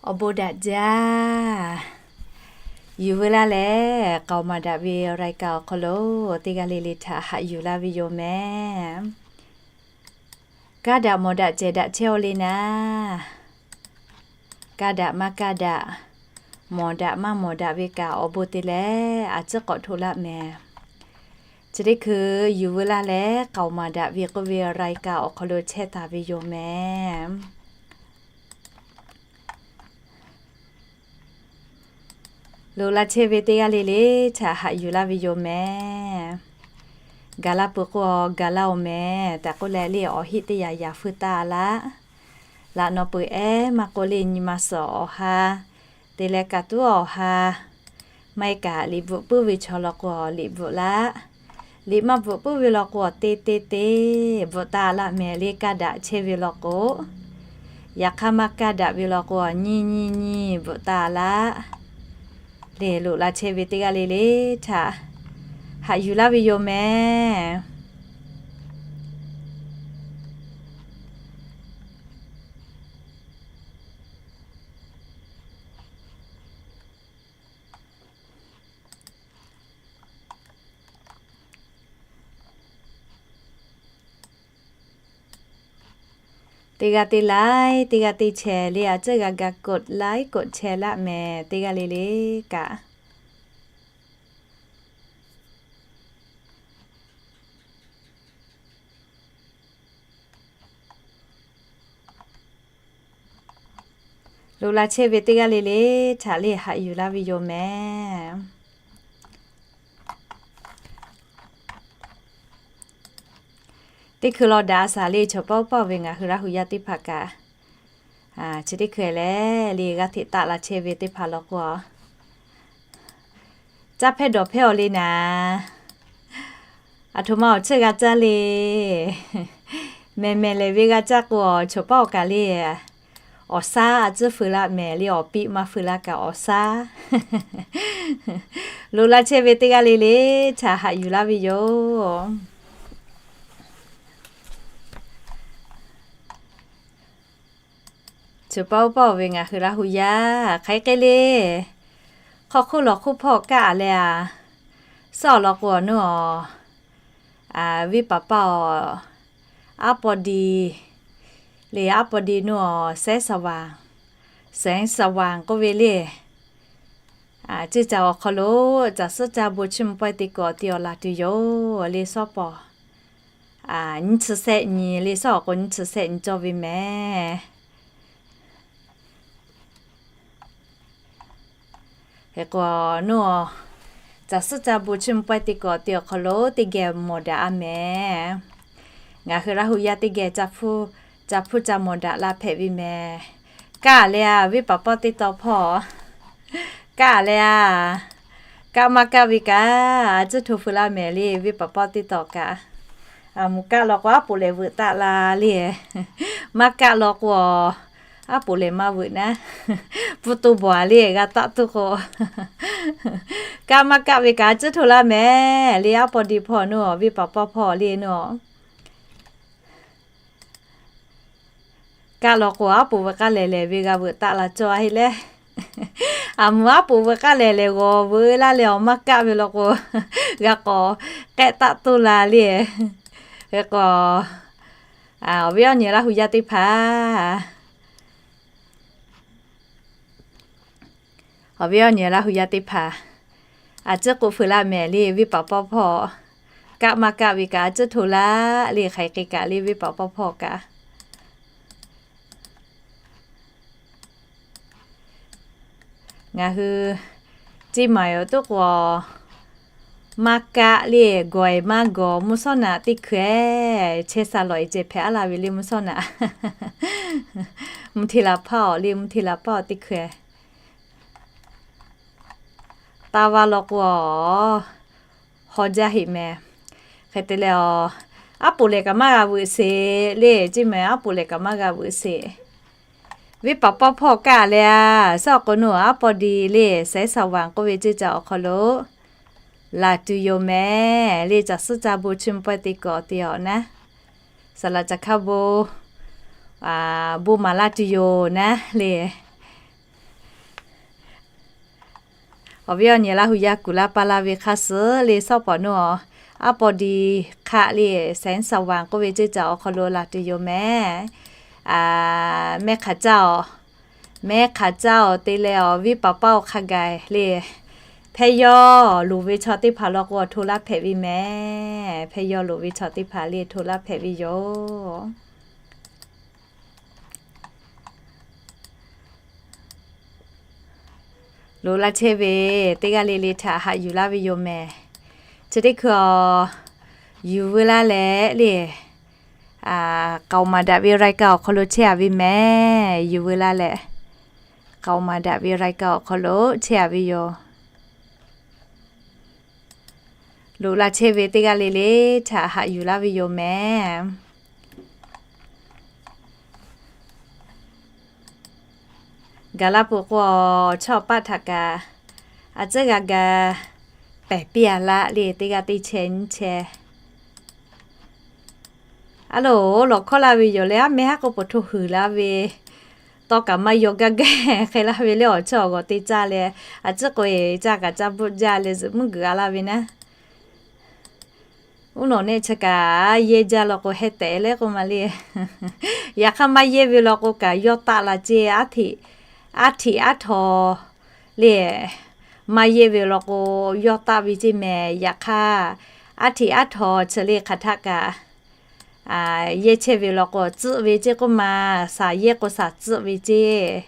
Awˬ bon daꞈ jaˇ. Yuˬ veu laˇ leh, k'aoˍ maˍ daꞈ ve รายการ awˬ hk'aw lo teˇ g'aˇ le le htaꞈ haꞈ yuˬ laˇ ve yoˬ mehˍ. Kaˇ daꞈ mawˬ daꞈ cehˬ daꞈ chehˇ-aw le naˍ. Kaˇ daꞈ maˇ kaˇ daꞈ, mawˬ daꞈ maˇ mawˬ daꞈ ve kaꞈ awˬ bon te leh a ciˉ k'awꞈ htoꞈ laˇ mehˍ. Chi teˇ hkui yuˬ veu laˇ leh, k'aoˍ maˍ daꞈ ve k'oˆ ve รายการ awˬ hk'aw lo chehˇ taˍ ve yoˬ mehˍ. Loꞈ la chehˇ ve teˇ g'aˇ le le htaꞈ haꞈ yuˬ laˇ ve yoˬ mehˍ. Gaˬ la peuˬ k'o, gaˬ laˇ-oˬ mehˍ. Taˍ k'oˆ leh le, awˬ heˆ teˇ yanˇ yanˇ feu taˇ laˇ. Laꞈ nawˬ peuˬ ehˉ maˇ k'oˆ le, nyi ma suhˍ awˬ ha te leh kaꞈ tuˉ awˬ ha, maˇ heˆ kaꞈ liꞈ bvuhꞈ puiˉ ve chaw law k'o, liꞈ bvuhꞈ laˇ. Liꞈ maˇ bvuhꞈ puiˉ ve law k'o, te te te bvuhꞈ taˇ laˇ mehˍ le. Kaˇ daꞈ chehˇ ve law k'o, yaꞈ hk'aˇ maˇ kaˇ daꞈ ve law k'o, nyi nyi nyi bvuhꞈ taˇ laˇ. Le loꞈ la chehˇ ve teˇ g'aˇ le le htaꞈ haꞈ yuˬ laˇ ve yoˬ mehˍ. Teˇ g'aˇ teˇ laiˉ, teˇ g'aˇ teˇ chehˇ le, a ciˉ g'a ga กดไลค์ กดแชร์ laˇ mehˍ teˇ g'aˇ le le kaꞈ. Loꞈ la chehˇ ve teˇ g'aˇ le le htaꞈ le haꞈ yuˬ laˇ ve yoˬ mehˍ. Teˇ hkui law daꞈ a shaˍ le, chaw paˆ uˉ paˆ ve ngaˬ hui Laˇ hu yaˇ teˇ hpaˍ kaꞈ, chi teˇ hkui lehˬ le g'aˇ hteꞈ taˆ la chehˇ ve teˇ hpaˍ law k'o, caˇ hpehˇ dawˬ hpehˇ-aw le naˍ. Aˬ htoꞈ ma awˬ chiˇ g'a caˇ le. Mehˬ mehˬ lehˬ ve g'a caˇ k'o, chaw paˆ awˬ kaꞈ le awˬ shaˉ a ciˉ feu laˇ mehˍ le, awˬ piˆ maˇ feu laˇ kaꞈ awˬ shaˉ. Loꞈ la chehˇ ve teˇ g'aˇ le le htaꞈ haꞈ yuˬ laˇ ve yoˬ. Chaw paˆ uˉ paˆ ve ngaˬ hui Laˇ hu yaˇ hk'aˬ hk'e le, hk'aw hk'oˆ lawˬ hk'oˆ hpawˇ kaˆ leh a, suhˉ awˬ lawn k'o awˬ nuˇ awˬ, viˉ paˍ paˇ awˬ, aˉ paw di le, aˉ paw di nuˇ awˬ, แสงสว่าง แสงสว่าง k'oˆ ve le. Ceˇ ca awˬ hk'aw lo caˬ suhˉ caˇ bon chiˇ mvuh pawehˇ te kuiˬ awˬ te awˬ laˬ tuˬ yoˬ le, suhˉ paw nyiˇ chi sehˆ nyi le, suhˉ awˬ k'o nyiˇ chi sehˆ nyi cawˇ ve mehˍ. Hk'e k'o, nuˇ awˬ, caˬ suhˉ caˇ bon chiˇ mvuh pawehˇ te kuiˬ awˬ te awˬ hk'aw lo teˇ geh mawˬ daꞈ a mehˍ. Ngaˬ hui Laˇ hu yaˇ teˇ geh caˇ hpuˇ caˇ mawˬ daꞈ la hpehꞈ ve mehˍ. Kaˆ leh a, viˉ paˍ pawˇ teˇ taw hpawˇ kaˆ leh a, kaˆ maˇ kaˆ ve kaꞈ a ciˉ hto feu laˇ mehˍ le, viˉ paˍ pawˇ teˇ taw kaꞈ. A, mvuhˇ kaˆ law k'o aˉ poꞈ lehˬ veuꞈ taˆ la le. Maˇ kaˆ law k'o, aˉ poꞈ lehˬ maˇ veuꞈ naˉ. Pfuhˇ to bawˬ a le, g'a taˆ tuˬ k'o, kaˆ maˇ kaˆ ve kaꞈ a ciˉ hto laˇ mehˍ le, aˉ paw di hpawˇ nuˇ awˬ, viˉ paˍ pawˇ hpawˇ le nuˇ awˬ. Kaˆ law k'o, aˉ poꞈ veuꞈ k'aˇ lehˬ lehˬ ve g'a veuꞈ taˆ la cawˇ a heˆ leh, a mvuhˇ aˉ poꞈ veuꞈ k'aˇ lehˬ lehˬ g'awˬ veuꞈ laˇ leh awˬ maˇ kaˆ ve law k'o, g'a k'awꞈ k'ehˆ taˆ toˇ la le. Hk'e k'o, awˬ viˉ awˬ nyi Laˇ hu yaˇ teˇ hpaˍ Awˬ viˉ awˬ nyi Laˇ hu yaˇ teˇ hpaˍ, a ciˉ k'oˆ feu laˇ mehˍ le, viˉ paˍ pawˇ hpawˇ. Kaˆ maˇ kaˆ ve kaꞈ a ciˉ hto laˇ le, hk'aˬ hk'e kaꞈ le, viˉ paˍ pawˇ hpawˇ kaꞈ. Ngaˬ hui Ceˇ maiˍ awˬ toˆ k'o, maˇ kaˆ le, gawˬ e maˇ gawˬ, mvuhˇ shawˉ naꞈ teˇ hkui chehˇ sha lawꞈ e ceh hpehꞈ aˉ la ve le, mvuhˇ shawˉ naꞈ. Mvuhˇ hteˇ la hpaˇ awˬ le, mvuhˇ hteˇ la hpaˇ awˬ teˇ hkui. Taˇ vaˇ law k'o, haw jaˇ heˆ mehˍ. Hk'e te leh, aˉ poꞈ lehˬ kaꞈ maˇ g'a veuꞈ sheˍ le, Ceˇ maiˍ aˉ poꞈ lehˬ kaꞈ maˇ g'a veuꞈ sheˍ. Viˉ paˍ pawˇ hpawˇ kaˆ leh a, shaˉ awˬ k'o nuˇ aˉ paw di le, แสงสว่าง k'oˆ ve ceˇ ca awˬ hk'aw lo laˬ tuˬ yoˬ mehˍ le, caˬ suhˉ ca bon chiˇ mvuh pawehˇ te kuiˬ awˬ te awˬ naˉ, saˍ laꞈ caˬ hkaˇ bon, bon maˍ laˇ tuˬ yoˬ naˉ le. Awˬ viˉ awˬ nyi Laˇ hu yaˇ kuˬ laˇ paˍ laˇ ve hk'a suhˍ le, shawˉ pawˍ nawˬ Aˉ pawˇ di hk'aˆ le, แสงสว่าง k'oˆ ve ceˇ caˬ awˬ hk'aw lo laˬ tuˬ yoˬ mehˍ. Mehˇ hk'aˬ caˇ-oˬ, mehˇ hk'aˬ caˇ-oˬ te leh awˬ viˉ paˍ paˇ-oˬ hk'a gaˬ le, hpehˇ yawˇ loˍ ve chaw teˇ hpaˍ law k'o awˬ hto laˇ hpehꞈ ve mehˍ. Hpehˇ yawˇ loˍ ve chaw teˇ hpaˍ le hto laˇ hpehꞈ ve yoˬ. Loꞈ la chehˇ ve teˇ g'aˇ le le htaꞈ haꞈ yuˬ laˇ ve yoˬ mehˍ. Chi teˇ hkui-aˬ, yuˬ veu laˇ leh le, k'aoˍ maˍ daꞈ ve รายการ awˬ hk'aw lo chehˇ-a ve mehˍ. Yuˬ veu laˇ leh, k'aoˍ maˍ daꞈ ve รายการ awˬ hk'aw lo chehˇ-a ve yoˬ. Loꞈ la chehˇ ve teˇ g'aˇ le le htaꞈ haꞈ yuˬ laˇ ve yoˬ mehˍ. Gaˬ la peuˬ k'o, chaw paˆ htaꞈ kaꞈ a tcuhˉ g'a ga pehˬ piˇ-a laˇ le, teˇ g'aˇ teˇ chehˇ nyiˇ chehˇ. A loˍ, lawˬ hkawˇ laˇ ve yoˬ leh, aˉ mehˇ haˉ k'o paw hto huiˍ laˇ ve, tawˇ kaꞈ maˇ yaw gaˇ gaˇ hk'e laˇ ve le, awˬ chawˇ awˬ g'awˬ te caˇ leh, a tcuhˉ k'o-e caˇ kaꞈ caˇ bvuhˆ jaˇ leh zuhꞈ mvuhˇ guiˬ-a laˇ ve naˉ. Uˉ nawꞈ nehˆ chi kaꞈ yehˇ jaˇ law k'o heh tehꞈ leh k'oˆ ma le. Yaꞈ hk'aˇ maˇ yehˇ ve law k'o kaꞈ yawˇ taˆ la ceˇ, aˉ htiꞈ, aˉ htiꞈ aˉ htaw le. Maˇ yehˇ ve law k'o yawˇ taˆ ve ceˇ mehˍ. Yaꞈ hk'aˇ aˉ htiꞈ aˉ htaw chi le hk'aˬ htaˆ kaꞈ yehˇ chehˇ ve law k'o tcuhˆ ve ceˇ k'oˆ ma. Saˍ yehˇ k'o saˍ tcuhˆ ve ceˇ.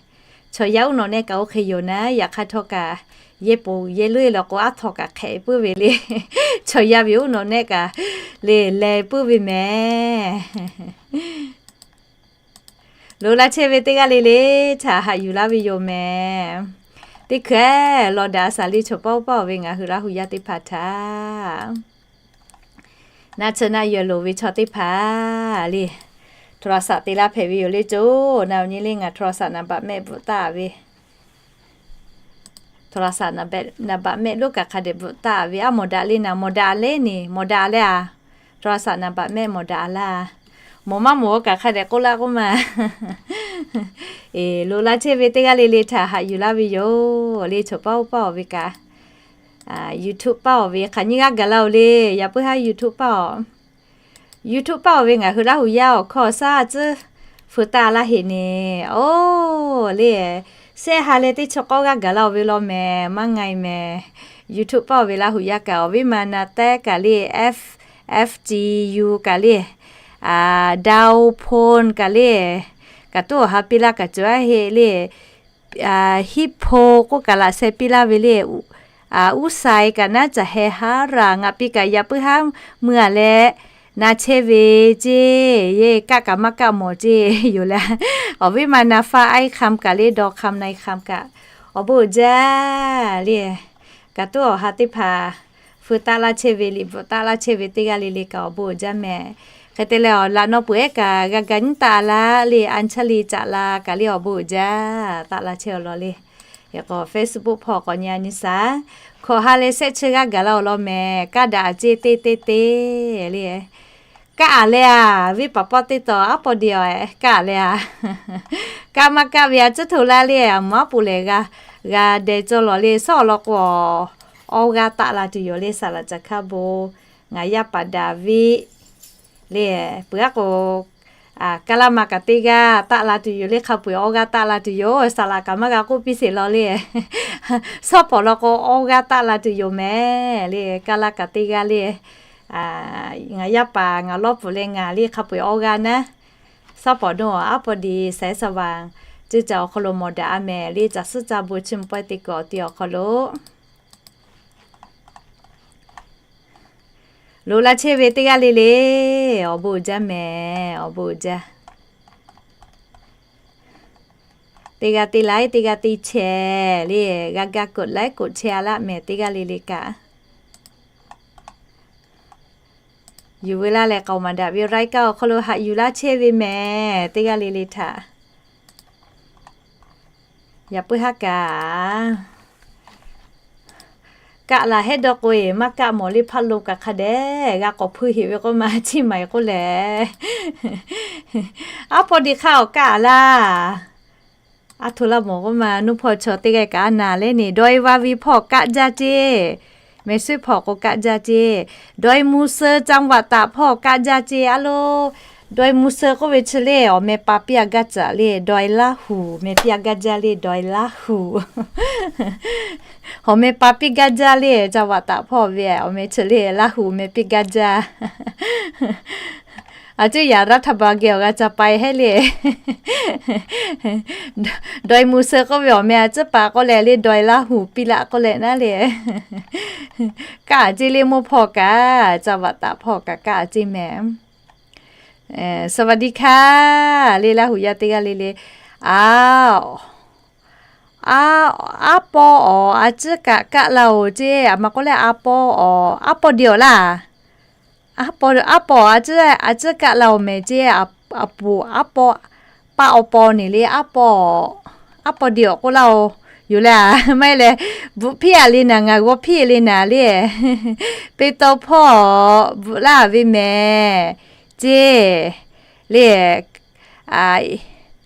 Chaw yaˇ uˉ nawꞈ nehˆ kaꞈ oˇ hk'e yoˬ naˉ. Yaꞈ hk'aˇ htawˇ kaꞈ yehˇ poˍ yehˇ leuˉ law k'o aˉ htaw kaꞈ hk'ehꞈ puiˉ ve le. Chaw yaˇ ve uˉ nawꞈ nehˆ kaꞈ le leh puiˉ ve mehˍ. Loꞈ la chehˇ ve teˇ g'aˇ le le htaꞈ haꞈ yuˬ laˇ ve yoˬ mehˍ. Teˇ hkui-aˬ, law daꞈ a shaˍ le, chaw paˆ uˉ paˆ-oˬ ve ngaˬ hui Laˇ hu yaˇ teˇ hpaˍ htaꞈ naˆ tsuhˇ naˆ yawˬ loˍ ve chaw teˇ hpaˍ le, โทรศัพท์ te laˇ hpehꞈ ve yoˬ le coˬ. Naˆ awˬ nyi le ngaˬ โทรศัพท์ naˍ baꞈ mehˆ bvuhꞈ taˍ ve โทรศัพท์ naˍ baꞈ mehˆ loˉ kaꞈ hk'a dehꞈ bvuhꞈ taˍ ve, aˉ mawˬ daꞈ le naˍ, mawˬ daꞈ le ni, mawˬ daꞈ le a. โทรศัพท์ naˍ baꞈ mehˆ mawˬ daꞈ laˇ. Mawˬ maˇ mawˬ-o kaꞈ hk'a dehꞈ k'oˆ laˇ k'oˆ ma. Eˬ, loꞈ la chehˇ ve teˇ g'aˇ le le htaꞈ haꞈ yuˬ laˇ ve yoˬ le, chaw paˆ uˉ paˆ-oˬ ve kaꞈ, YouTube paˆ-oˬ ve hk'aˬ nyiˇ g'aˇ gaˬ la-oˬ le. Yaꞈ puiˉ haˉ YouTube paˆ-oˬ, YouTube paˆ-oˬ ve ngaˬ hui Laˇ hu yaˇ awˬ hkawˇ awˬ shaˉ tcuhˉ feu taˆ laˇ heꞈ ne. Oˬ le, shehˆ ha leh teˇ chi k'awˇ g'aˇ gaˬ la-oˬ ve law mehˍ, maˇ nga-e mehˍ. YouTube paˆ-oˬ ve Laˇ hu yaˇ kaꞈ awˬ viˉ ma na tehˉ kaꞈ le, F, F G U kaꞈ le, Dao Phone kaꞈ le, kaꞈ tuˉ awˬ ha piˇ laˇ kaꞈ cawˬ-a heˆ le. Hiˉ hpo k'oˆ kaꞈ laꞈ sheh piˇ laˇ ve le. Uˉ sai kaꞈ naˉ caˬ heh haˉ raˬ ngaˬ piˇ kaꞈ yaꞈ puiˉ haˉ mui-a leh na chehˇ ve ceˇ. Yeˇ kaˆ kaꞈ maˇ kaˆ mawˬ ceˇ yoˬ le. Awˬ viˉ ma na faˇ aiˉ hk'am kaꞈ le, dawˇ hk'am na-e hk'am kaꞈ awˬ bon uiˍ jaˇ le. Kaꞈ tuˉ awˬ ha teˇ hpaˍ feu taˆ laˇ chehˇ ve, liꞈ bvuhꞈ taˆ laˇ chehˇ ve teˇ g'aˇ le le kaꞈ awˬ bon uiˍ jaˇ mehˍ. Hk'e te leh awˬ laꞈ naw peuˬ ehˉ kaꞈ g'a ga nyiˉ taˆ laˇ le, a chaˇ le caꞈ la kaꞈ le awˬ bon uiˍ jaˇ taˆ laˇ chehˇ-aw law le. Yaꞈ k'o Facebook hpawˇ k'awꞈ nyi-a nyi shaˍ. Hkawꞈ ha leh shehˆ chi g'aˇ gaˬ la-oˬ law mehˍ. Kaˇ daꞈ ceˇ teˇ teˇ teˇ le. Kaˆ-a leh a, viˉ paˍ pawˆ teˇ taw aˉ pawˇ de-a, kaˆ-a leh a. Kaˆ maˇ kaˆ ve a tcuhˉ hto laˇ le, a mawˬ aˉ poꞈ lehˬ g'a, g'a deh cawˇ lawˬ le. Shawˉ awˬ lawn k'o, awˇ g'aˇ taˆ la tuˬ yoˬ le, saˍ laꞈ caˬ hkaˇ bon, ngaˬ yaˇ paˍ Daˍviˆ le, peuˬ aˉ k'o, kaˇ laˇ ma kaꞈ teˇ g'aˇ taˆ la tuˬ yoˬ le, hk'a peu-eˬ awˇ g'aˇ taˆ la tuˬ yoˬ, saˍ laꞈ kaꞈ maˇ g'a k'oˆ piˇ sheˍ law le. Shawˉ pawˍ lawn k'o awˇ g'aˇ taˆ la tuˬ yoˬ mehˍ le, kaˇ laˇ kaꞈ teˇ g'aˇ le. Ngaˬ yaˇ paˍ ngaˬ lawˇ pfuhˍ leh ngaˬ le hk'a peu-eˬ awˇ g'aˇ naˉ. Shawˉ pawˍ nawˬ aˉ pawˇ de shaiˉ saˍ vaˍ ceˇ caˬ awˬ hk'aw lo mawˬ daꞈ-a mehˍ le, caˬ suhˉ caˇ bon chiˇ mvuh pawehˇ teˇ kuiˬ awˬ ti awˬ hk'aw lo loꞈ la chehˇ ve teˇ g'aˇ le le, awˬ bon uiˍ jaˇ mehˍ, awˬ bon uiˍ jaˇ. Teˇ g'aˇ teˇ laiˉ, teˇ g'aˇ teˇ chehˇ le, g'a ga กดไลค์ กดแชร์ laˇ mehˍ, teˇ g'aˇ le le kaꞈ yuˬ veu laˇ leh k'aoˍ maˍ daꞈ ve รายการ awˬ hk'aw lo haꞈ yuˬ laˇ chehˇ ve mehˍ, teˇ g'aˇ le le htaꞈ. Yaꞈ puiˉ haˉ kaꞈ kaˆ laˬ hehˉ dawˇ k'o-e, maˇ kaˆ mawˬ le, hpaˆ lo kaꞈ hk'a dehꞈ g'a k'awꞈ hpuiˇ heꞈ ve k'oˆ ma, chiˇ maˬ-e k'oˆ lehˬ, aˉ pawˇ de hk'aˇ awˬ kaˆ-a laˇ. A htoꞈ laˇ mawˬ k'oˆ ma, nuˇ hpawˇ chaw teˇ g'aˇ kaꞈ a naˍ leh neˬ, ดอย vaˇ viˇ hpawˇ kaˆ jaˇ ceˇ. Mehˬ suiˉ hpawˇ k'o kaˆ jaˇ ceˇ. ดอย Muˇ suh จังหวัดตาก hpawˇ kaˆ jaˇ ceˇ a loˬ. ดอย Muˇ suh k'oˆ ve chi le, awˬ meh pa piˇ a gaˇ caꞈ le, ดอย Laˇ huˍ meh piˇ a gaˇ jaˇ le, ดอย Laˇ huˍ. Awˬ meh pa piˇ gaˇ jaˇ le, จังหวัดตาก hpawˇ ve awˬ meh chi le, Laˇ huˍ meh piˇ gaˇ jaˇ. A cuˇ yaꞈ รัฐบาล geh awˬ g'a ca pai hehˉ le. ดอย Muˇ suh k'oˆ ve awˬ meh a cuˉ pa k'oˆ leh le, ดอย Laˇ huˍ piˇ laˆ k'oˆ leh naˉ le. Kaˆ a ceˇ le, mawˇ hpawˇ kaꞈ, จังหวัดตาก hpawˇ kaꞈ kaˆ a ceˇ mehˬ. Saˍ vaˍ diˍ hkaˇ le, Laˇ huˍ yaˇ teˇ g'aˇ le le. A, a, aˉ paw awˬ a cuˉ kaꞈ kaˆ la oˬ ceˇ. A ma k'oˆ leh aˉ paw awˬ, aˉ paw diˬ awˬ laˇ. Aˉ paw, aˉ paw a cuˉ, a cuˉ kaˆ la oˬ mehˬ ceˇ. A poˍ aˉ paw, paˆ awˬ paw neˬ le, aˉ paw, aˉ paw diˬ awˬ k'oˆ laˇ oˬ. Yoˬ le a, maˇ heˆ leh, bvuhꞈ hpiˇ a le naˍ, ngaˬ g'aw hpiˇ le naˍ le. Peˇtawˇ hpawˇ bvuhꞈ laˇ ve mehˬ ceˇ le.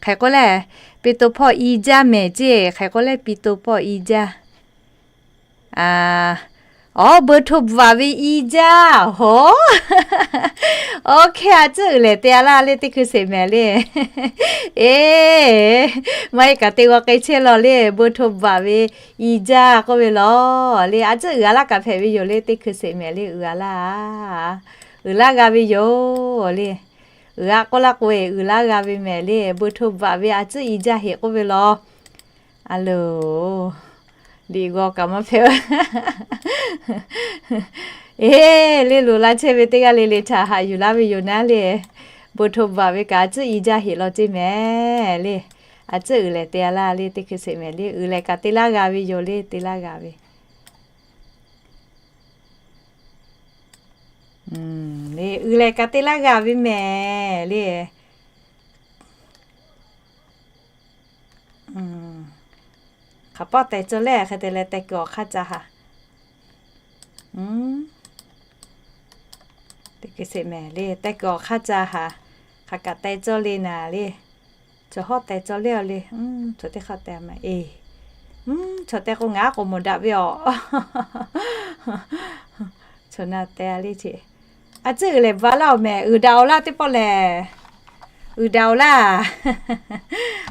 Hk'e k'oˆ leh, peˇtawˇ hpawˇ i jaˇ mehˬ ceˇ. Hk'e k'oˆ leh, peˇtawˇ hpawˇ i jaˇ. Awˬ, เบอร์โทร bvuhꞈ ve i jaˇ hoˬ. Oˇ hk'e a cuˉ uiˍ lehˬ te a laˇ le, teˇ hkui sheˍ mehˬ le. Eˬ, maˇ heˆ kaꞈ te g'aw k'ai chehˇ law le, เบอร์โทร bvuhꞈ ve i jaˇ k'oˆ ve law le. A cuˉ uiˍ a laˇ kaꞈ hpehꞈ ve yoˬ le, teˇ hkui sheˍ mehˬ le, uiˍ a laˇ. Uiˍ laˇ g'a ve yoˬ le. Uiˍ a k'oˆ laˇ k'o, uiˍ laˇ g'a ve mehˬ le, เบอร์โทร bvuhꞈ ve a cuˉ i jaˇ heꞈ k'oˆ ve law. A loˬ, liꞈ g'aw kaꞈ maˇ hpehꞈ. Eˬ, le loˍ la chehˇ ve teˇ g'aˇ le le htaꞈ haꞈ yuˬ laˇ ve yoˬ naˉ le. เบอร์โทร bvuhꞈ ve kaꞈ a cuˉ i jaˇ heꞈ law ceˇ mehˬ le. A cuˉ uiˍ lehˬ te a laˇ le, teˇ hkui sheˍ mehˬ le. Uiˍ lehˬ kaꞈ te laˇ g'a ve yoˬ le, te laˇ g'a ve. Uiˍ lehˬ kaꞈ te laˇ g'a ve mehˬ le. Hk'aˬ pawˆ teh cawˇ leh hk'e te leh teh kuiˬ awˬ hk'aˇ ca ha. Teˇ hkui sheˍ mehˬ le, teh kuiˬ awˬ hk'aˇ ca ha. Hk'aˬ kaꞈ teh cawˇ le naˍ le. Chaw hawˉ teh cawˇ leh a le. Chaw teˇ hk'aˇ teh ma e. Chaw teh k'o ngaˬ k'awꞈ mawˬ daꞈ ve awˬ. Chaw na teh a le ce. A cuˉ uiˍ lehˬ bvuhꞈ laˇ oˬ mehˬ, uiˍ daꞈ oˬ laˇ teˇ pawˆ lehˬ. Uiˍ daꞈ oˬ laˇ.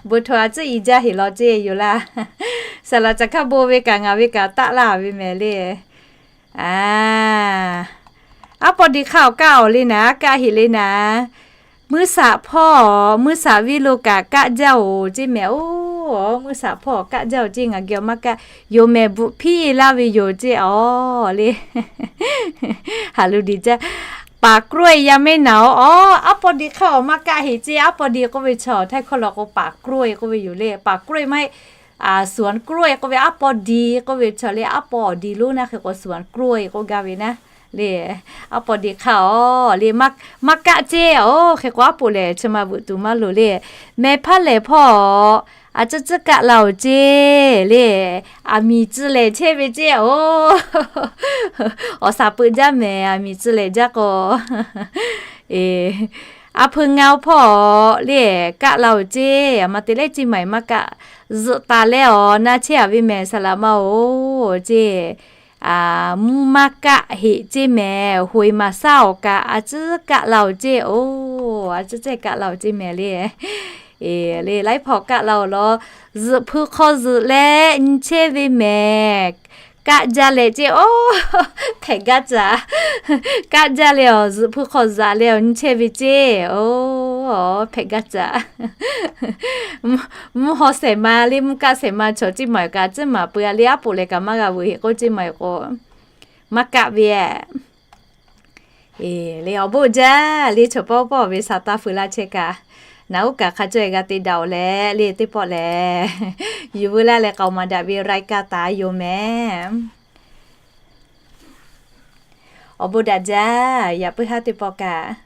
เบอร์โทร a cuˉ i jaˇ heꞈ law ceˇ yoˬ laˇ. Saˍ laꞈ caˬ hkaˇ bon ve kaꞈ ngaˬ ve kaꞈ taˆ laˇ ve mehˬ le. A, aˉ paw diˬ hk'aˇ awˬ kaˆ awˬ le naˍ, kaˆ heꞈ le naˍ. Muiˇ shaꞈ hpawˇ, muiˇ shaꞈ viˇ lo kaꞈ kaˆ jaˇ oˬ ceˇ mehˬ oˬ. Muiˇ shaꞈ hpawˇ kaˆ jaˇ oˬ ceˇ, ngaˬ geh awˬ maˇ kaˆ. Yoˬ mehˬ bvuhꞈ hpiˇ laˇ ve yoˬ ceˇ a le. Haˍ lu diˬ jaˇ. ป่ากล้วย yaˇ mehˉ naˍ oˬ. Aˉ paw diˬ hk'aˇ awˬ maˇ kaˆ heꞈ ceˇ. Aˉ paw diˬ k'oˆ ve chaw htaiˇ hkawˇ law k'o ป่ากล้วย k'oˆ ve yoˬ le. ป่ากล้วย maˇ heˆ. สวนกล้วย k'oˆ ve aˉ paw diˬ k'oˆ ve chaw le, aˉ paw diˬ lonˉ naˉ hk'e k'o สวนกล้วย k'oˆ gaˇ ve naˉ le. Aˉ paw diˬ hk'aˇ awˬ le maˇ kaˆ ceˇ oˬ. Hk'e k'o aˉ poꞈ lehˬ chi ma bvuhꞈ tuˬ maˇ loˍ le. Meh hpaˇ lehˬ hpawˇ a cuˉ cuˉ kaˆ la oˬ ceˇ le. Aˬ miˍ tcuh lehˍ chehˇ ve ceˇ oˬ. Awˬ shaˍ peuꞈ jaˇ mehˬ, aˬ miˍ tcuh lehˍ jaˇ k'o. A hpui ngaˇ oˬ hpawˇ le kaˆ la oˬ ceˇ. A ma te leh ceˇ maˬ maˇ kaˆ zuhꞈ taˍ leh awˬ na chehˇ a ve mehˬ saˍ laꞈ ma oˬ ceˇ. Mvuhˇ maˇ kaˆ heꞈ ceˇ mehˬ, hoꞈ e maˍ shaˉ awˬ kaꞈ a cuˉ kaˆ la oˬ ceˇ oˬ. A cuˉ ceˇ kaˆ la oˬ ceˇ mehˬ le. Eˬ le, laiˉ hpawˇ kaˆ la oˬ law, zuhꞈ hpui hk'aw zuhꞈ leh nyi chehˇ ve mehˬ. Kaˆ jaˇ leh ceˇ oˬ, hpehꞈ gaˇ caꞈ. Kaˆ jaˇ leh awˬ zuhꞈ hpui hk'aw zuhꞈ leh awˬ nyi chehˇ ve ceˇ oˬ, hpehꞈ gaˇ caꞈ. Mvuhˇ haw shehˍ ma le, mvuhˇ kaˆ shehˍ ma chaw ceˇ maˬ kaꞈ a cuˉ maˍ peuˬ a le, aˉ poꞈ lehˬ kaꞈ maˇ g'a veuꞈ heꞈ k'oˆ ceˇ maˬ k'o, maˇ kaˆ ve. Eˬ le, awˬ bon jaˇ le, chaw pawˆ pawˆ ve sha taˇ feu laˇ chehˇ kaꞈ, naˬ uˉ kaꞈ hk'a caweh g'a te daꞈ oˬ leh le, teˇ pawˆ lehˬ yuˬ veu laˇ leh k'aoˍ maˍ daꞈ ve รายการ taˍ yoˬ mehˬ. Awˬ bon daꞈ jaˇ. Yaꞈ puiˉ haˉ teˇ pawˆ kaꞈ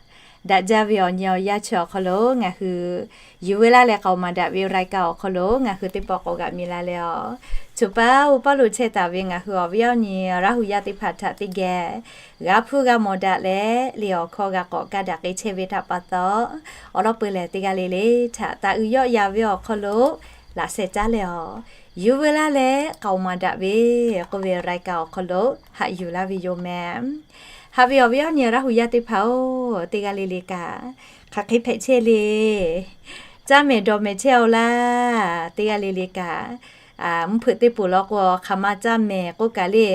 daꞈ jaˇ ve awˬ nyi awˬ yaˇ chi awˬ hk'aw lo ngaˬ hui yuˬ veu laˇ leh k'aoˍ maˍ daꞈ ve รายการ awˬ hk'aw lo ngaˬ hui teˇ pawˆ k'awꞈ g'aꞈ mi la leh a, choˬ paˇ uˉ paˇ lo chehˇ taˍ ve ngaˬ hui awˬ viˉ awˬ nyi Laˇ huˍ yaˇ teˇ hpaˍ htaꞈ teˇ geh g'a hpuˇ g'a mawˬ daꞈ leh le awˬ hkawˇ g'a k'awꞈ kaˇ daꞈ k'ai chehˇ ve htaꞈ pa taw, awˬ lawn peu lehˬ teˇ g'aˇ le le htaꞈ taˍ uiˍ yawˆ yan ve awˬ hk'aw lo laꞈ sheh caˉ leh awˬ, yuˬ veu laˇ leh k'aoˍ maˍ daꞈ ve k'oˆ ve รายการ awˬ hk'aw lo haꞈ yuˬ laˇ ve yoˬ mehˍ. Haꞈ ve awˬ viˉ awˬ nyi Laˇ huˍ yaˇ teˇ hpaˍ-oˬ, teˇ g'aˇ le le kaꞈ hk'aˬ hk'e hpehꞈ chehˇ le. Caˇ mehˍ dawˬ mehˍ chehˇ-oˬ laˇ. Teˇ g'aˇ le le kaꞈ mvuhˇ hpeuꞈ teˇ poˬ law k'o, hk'aˬ ma caˇ mehˍ k'oˆ kaꞈ le,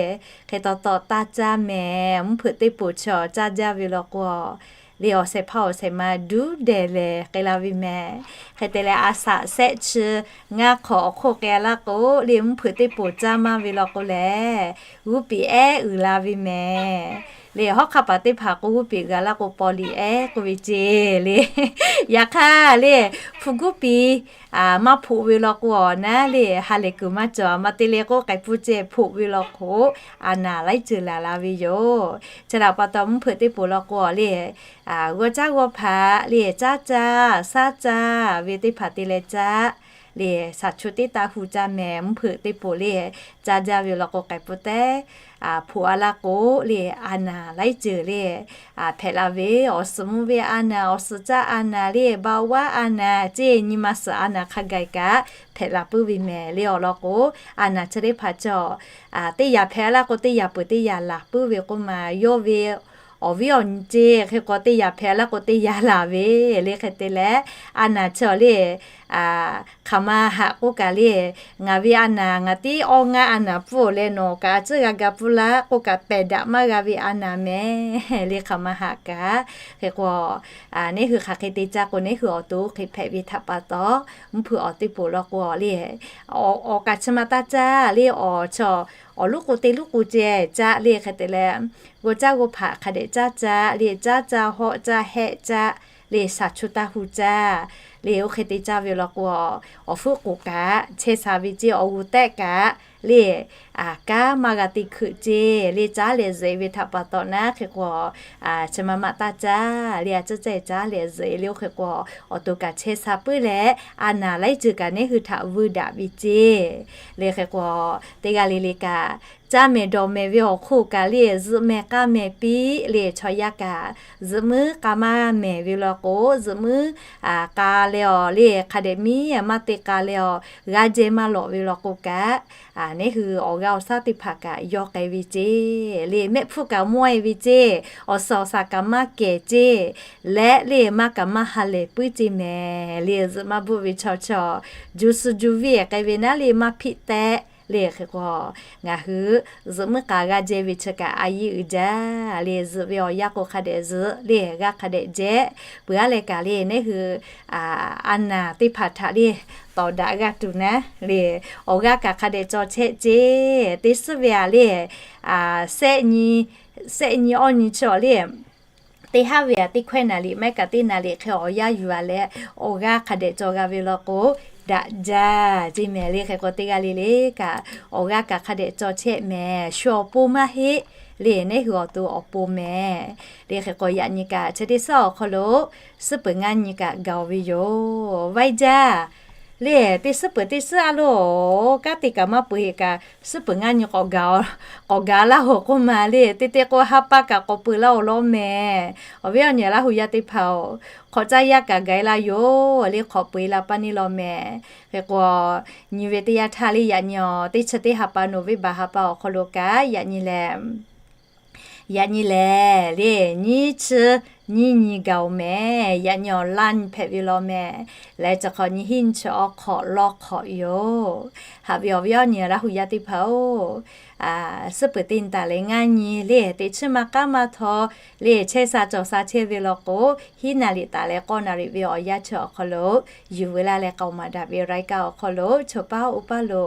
hk'e taw taw taˇ caˇ mehˍ. Mvuhˇ hpeuꞈ teˇ poˬ chaw caˇ jaˇ ve law k'o, le awˬ shehˍ hpaˇ awˬ shehˍ ma duˇ dehˬ lehˬ k'ai la ve mehˍ. Hk'e te leh, a shaꞈ shehˆ chi ngaˇ hk'awꞈ awˬ hk'oˆ k'ai laˇ k'o, le mvuhˇ hpeuꞈ teˇ poˬ caˇ maˇ ve law k'o lehˬ, g'uˇ piˍ ehˉ uiˍ la ve mehˍ. Le hawˉ hk'aˇ paˍ teˇ hpaˍ k'o, g'uˇ piˍ g'a laˇ k'o, paw liꞈ ehˉ k'oˆ ve ceˇ le. Yaꞈ hk'aˇ le, hpu g'uˇ piˍ maˇ hpoꞈ ve law k'o awˬ naˉ le, ha lehˬ kuiˬ maˇ cawˬ. A ma te le k'o, k'ai pfuhˇ ceh hpoꞈ ve law k'o, a naˍ laiˉ ceuˬ laˬ la ve yoˬ. Chi htaꞈ pa taw, mvuhˇ hpeuꞈ teˇ poˬ law k'o le, g'aw caˉ g'aw hpaꞈ le, caˉ caˇ shaˉ caˇ ve teˇ hpaˍ te leh caˇ le, shaˍ chu teˇ taˇ hu caˇ mehˍ. Mvuhˇ hpeuꞈ teˇ poˬ le caˇ jaˇ ve law k'o, k'ai pfuhˇ tehˉ hpoꞈ a laˇ k'o le, a naˍ laiˉ ceuˬ le hpehꞈ la ve, awˬ suhˍ mvuh ve a naˍ, awˬ suhˍ caˇ a naˍ le, เบาหวาน a naˍ ceˇ, nyi ma suhˍ a naˍ hk'a gaˬ kaꞈ hpehꞈ la puiˉ ve mehˍ. Le awˬ lawn k'o, a naˍ chi teˇ hpaˍ cawˬ teˇ yanˇ hpehꞈ laˇ k'o, teˇ yanˇ peuˬ teˇ yanˇ laˬ puiˉ ve k'oˆ ma yawˇ ve awˬ viˉ awˬ nyi ceˇ. Hk'e k'o, teˇ yanˇ hpehꞈ laˇ k'o, teˇ yanˇ laˬ ve le. Hk'e te leh, a naˍ chi awˬ le hk'aˬ ma haꞈ k'oˆ kaꞈ le, ngaˬ ve a naˍ ngaˬ tiˉ awˇ ngaˇ a naˍ pfuhˇ leh, nawˬ kaꞈ a ciˉ g'a ga pfuhˇ laˇ k'oˆ kaꞈ, pehˬ daꞈ maˇ g'a ve a naˍ mehˍ le, hk'aˬ ma haꞈ kaꞈ. Hk'e k'o, neˉ hui hk'aˬ hk'e te caˇ k'o, neˉ hui awˬ to hk'e hpehꞈ ve htaꞈ pa taw, mvuhˇ hpeuꞈ awˬ teˇ poˬ law k'o le, awˬ kaꞈ chi ma taˇ caˇ le, awˬ chaw awˬ luˉ k'o teˇ luˉ k'o ceh caˇ le. Hk'e te leh, g'aw caˇ g'aw hpaꞈ hk'a dehꞈ caˇ caˇ le, caˇ caˇ hawˆ caˇ hehˆ caˇ le, shaˍ chu taˇ hu caˇ le. Oˇ hk'e te caˇ ve law k'o, awˬ fuˉ k'oˍ kaꞈ chehˇ sha ve ceˇ, awˬ g'uˬ tehˆ kaꞈ le, kanˉ maˇ g'a te hkeuꞈ ceˇ le, caˉ leh zuhꞈ ve htaꞈ pa taw naˉ. Hk'e k'o, chi ma ma taˇ caˇ le, a ciˉ caˇ caˉ leh zuhꞈ le. Oˇ hk'e k'o, awˬ to kaꞈ chehˇ sha puiˉ leh, a naˍ laiˉ ceuˬ kaꞈ neˉ hui htaꞈ vuiˇ daꞈ ve ceˇ le. Hk'e k'o, teˇ g'aˇ le le kaꞈ caˇ mehˍ dawˬ mehˍ ve awˬ hk'oˆ kaꞈ le, zuhꞈ mehˍ k'a mehˍ piˇ le, chaw yaˇ kaꞈ zuhꞈ muiˉ k'a maˇ mehˍ ve law k'o, zuhꞈ muiˉ k'a leh awˬ le, hk'a dehꞈ miˉ maˇ te k'a leh awˬ, g'aˇ jehˇ maˇ lawꞈ ve law k'o kaꞈ, neˉ hui awˬ g'aˇ awˬ shaˉ teˇ hpaˍ kaꞈ yawˇ k'ai ve ceˇ le, mehˆ hpfuhˇ kaꞈ mawˇ e ve ceˇ, awˬ suhˍ awˬ shaˍ kaꞈ maˇ kehˬ ceˇ, leh le maˇ kaꞈ maˇ ha lehˬ puiˉ ceˇ mehˍ le. Zuhꞈ maˇ bvuhˆ ve chaw chaw, ju suh ju viˇ k'ai ve naˉ le maˇ hpiˆ tehˆ le. Hk'e k'o, ngaˬ hui zuhꞈ muiˉ k'a g'aˇ jehˇ ve chi kaꞈ a yiˇ uiˍ jaˇ le. Zuhꞈ ve awˬ yanˇ k'o hk'a dehꞈ zuhꞈ le, g'aˇ hk'a dehꞈ jehˇ. Peuˬ a leh kaꞈ le, neˉ hui a naˍ teˇ hpaˍ htaꞈ le tawˍ daꞈ g'aˇ tuˬ naˉ le, awˬ g'aˇ kaꞈ hk'a dehꞈ caw chehˇ ceˇ. Teˇ suhˉ ve a le, shehˆ nyi awˇ nyi chi awˬ le, teˇ haˉ ve a teˇ hkawehˇ naˍ riˍ maˇ heˆ kaꞈ teˇ naˍ riˍ hk'e awˬ yanˇ yuˬ a leh, awˬ g'aˇ hk'a dehꞈ caw g'a ve law k'o, daꞈ jaˇ ceˇ mehˍ le. Hk'e k'o, teˇ g'aˇ le le kaꞈ awˬ g'aˇ kaꞈ hk'a dehꞈ caw chehˇ mehˍ. Shu awˬ pon maˇ heˆ le, neˉ hui awˬ to awˬ pon mehˍ le. Hk'e k'o, yaꞈ nyi kaꞈ chi teˇ suhˉ awˬ hk'aw lo suhˉ peuˬ ngaˇ nyi kaꞈ gaˬ ve yoˬ. Vaiˇ jaˇ le, teˇ suhˉ peuˬ teˇ suhˉ a loˬ, kanˉ te kaꞈ maˇ peuˬ heˆ kaꞈ, suhˉ peuˬ ngaˇ nyi k'awꞈ gaˬ laˇ hoˬ k'oˆ ma le. Teˇ teˇ k'o ha pa kaꞈ k'awꞈ peuˬ laˇ awˬ lawn mehˍ. Awˬ viˉ awˬ nyi Laˇ huˍ yaˇ teˇ hpaˍ-oˬ, hk'awꞈ caˇ yaˇ kaꞈ gaˬ e laˇ yoˬ le, hk'awꞈ peuˬ e la paˇ neˇ law mehˍ. Hk'e k'o, nyi ve teˇ yanˇ htaˇ le, yaꞈ nyi awˬ teˇ chi teˇ ha pa November ha pa awˬ hk'aw lo kaꞈ yaꞈ nyi lehˬ, yaꞈ nyi lehˬ le, nyiˇ chi nyiˇ nyi gaˬ oˬ mehˍ. Yaꞈ nyi awˬ laˇ nyi hpehꞈ ve law mehˍ. Leh chi hk'awꞈ nyi hiˉ nyi chi awˬ hk'awꞈ lawˇ hk'awꞈ yoˬ. Haꞈ ve awˬ viˉ awˬ nyi Laˇ huˍ yaˇ teˇ hpaˍ-oˬ, suhˉ peuˬ teˇ nyi taˍ leh ngaˇ nyi le, teꞈ chiˉ maˇ k'aˉ maˇ htaw le, chehˇ sha cawˬ sha chehˇ ve law k'o, hiˉ naˍ riˍ taˍ leh k'awˇ naˍ riˍ ve awˬ yanˇ chi awˬ hk'aw lo yuˬ veu laˇ leh, k'aoˍ maˍ daꞈ ve รายการ awˬ hk'aw lo choˬ paˇ oˇ paˇ lo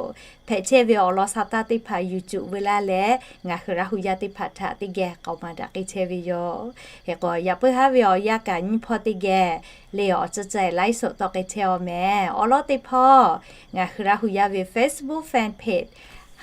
hpehꞈ chehˇ ve awˬ lawn sha taˇ teˇ hpaˍ yuˬ cuˬ veu laˇ leh, ngaˬ hui Laˇ huˍ yaˇ teˇ hpaˍ htaꞈ teˇ geh k'aoˍ maˍ daꞈ k'ai chehˇ ve yoˬ. Hk'e k'o, yaꞈ puiˉ haˉ ve awˬ yanˇ kaꞈ nyiˇ hpawˇ teˇ geh le, awˬ ceuˬ ceuˬ laiˉ soꞈ tawˆ k'ai chehˇ aw mehˍ. Awˬ lawn teˇ hpawˇ ngaˬ hui Laˇ huˍ yaˇ ve Facebook fan page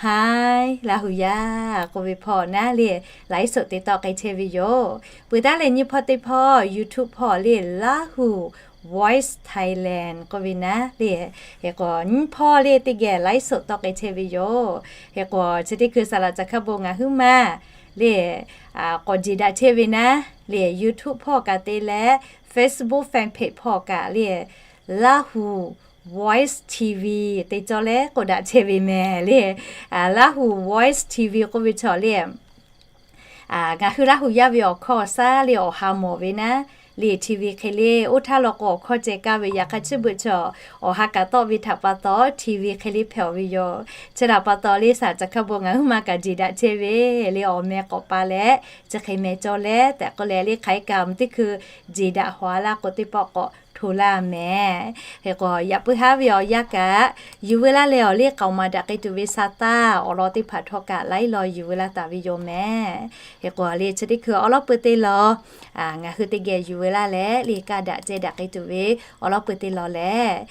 Hi Laˇ huˍ yaˇ k'oˆ ve hpawˇ naˉ le, laiˉ soꞈ te tawˆ k'ai chehˇ ve yoˬ. Peuˬ taˉ leh nyiˇ hpawˇ teˇ hpawˇ YouTube hpawˇ le, Laˇ huˍ Voice Thailand k'oˆ ve naˉ le. Hk'e k'o, nyiˇ hpawˇ le teˇ geh laiˉ soꞈ tawˆ k'ai chehˇ ve yoˬ. Hk'e k'o, chi teˇ hkui saˍ laꞈ caˬ hkaˇ bon ngaˬ huiˉ maˬ le k'awꞈ jeˬ daꞈ chehˇ ve naˉ le, YouTube hpawˇ kaꞈ te leh, Facebook fan page hpawˇ kaꞈ le, Laˇ huˍ Voice TV te cawˇ leh k'oˆ daꞈ chehˇ ve mehˍ le. Laˇ hu Voice TV k'oˆ ve chaw le, ngaˬ hui Laˇ hu yaˇ ve awˬ hkawˇ awˬ shaˉ le awˬ ha mawˬ ve naˉ, le TV hk'e le oˇ htaˇ law k'o awˬ hkawˇ ceh kaˇ ve yaꞈ hk'aˇ chi beuꞈ chaw awˬ ha kaꞈ tawˆ ve htaꞈ pa taw TV hk'e le hpehꞈ-oˬ ve yoˬ. Chi htaꞈ pa taw le shaˍ caˬ hkaˇ bon ngaˬ huiˉ ma kaꞈ jeˬ daꞈ chehˇ ve le awˬ meh k'awꞈ pa leh, chi hk'e meh cawˇ leh tehꞈ k'oˆ leh le hk'aˬ hk'e kaꞈ mvuhˇ teˇ hkui jeˬ daꞈ haw laˇ k'o teˇ pawˆ k'awꞈ hto laˇ mehˍ. Hk'e k'o yaꞈ puiˉ haˉ ve awˬ yanˇ kaꞈ yuˬ veu laˇ leh awˬ le k'aoˍ maˍ daꞈ k'ai tuˬ ve sa taˇ awˬ lawn teˇ hpaˍ htawˇ kaꞈ laiˉ law yuˬ veu laˇ taˍ ve yoˬ mehˍ. Hk'e k'o le chi teˇ hkui awˉ lawˉ peuˬ teˇ law ngaˬ hui teˇ geh yuˬ veu laˇ leh le kaˇ daꞈ ceh daꞈ k'ai tuˬ ve awˉ lawˉ peuˬ teˇ law lehˬ,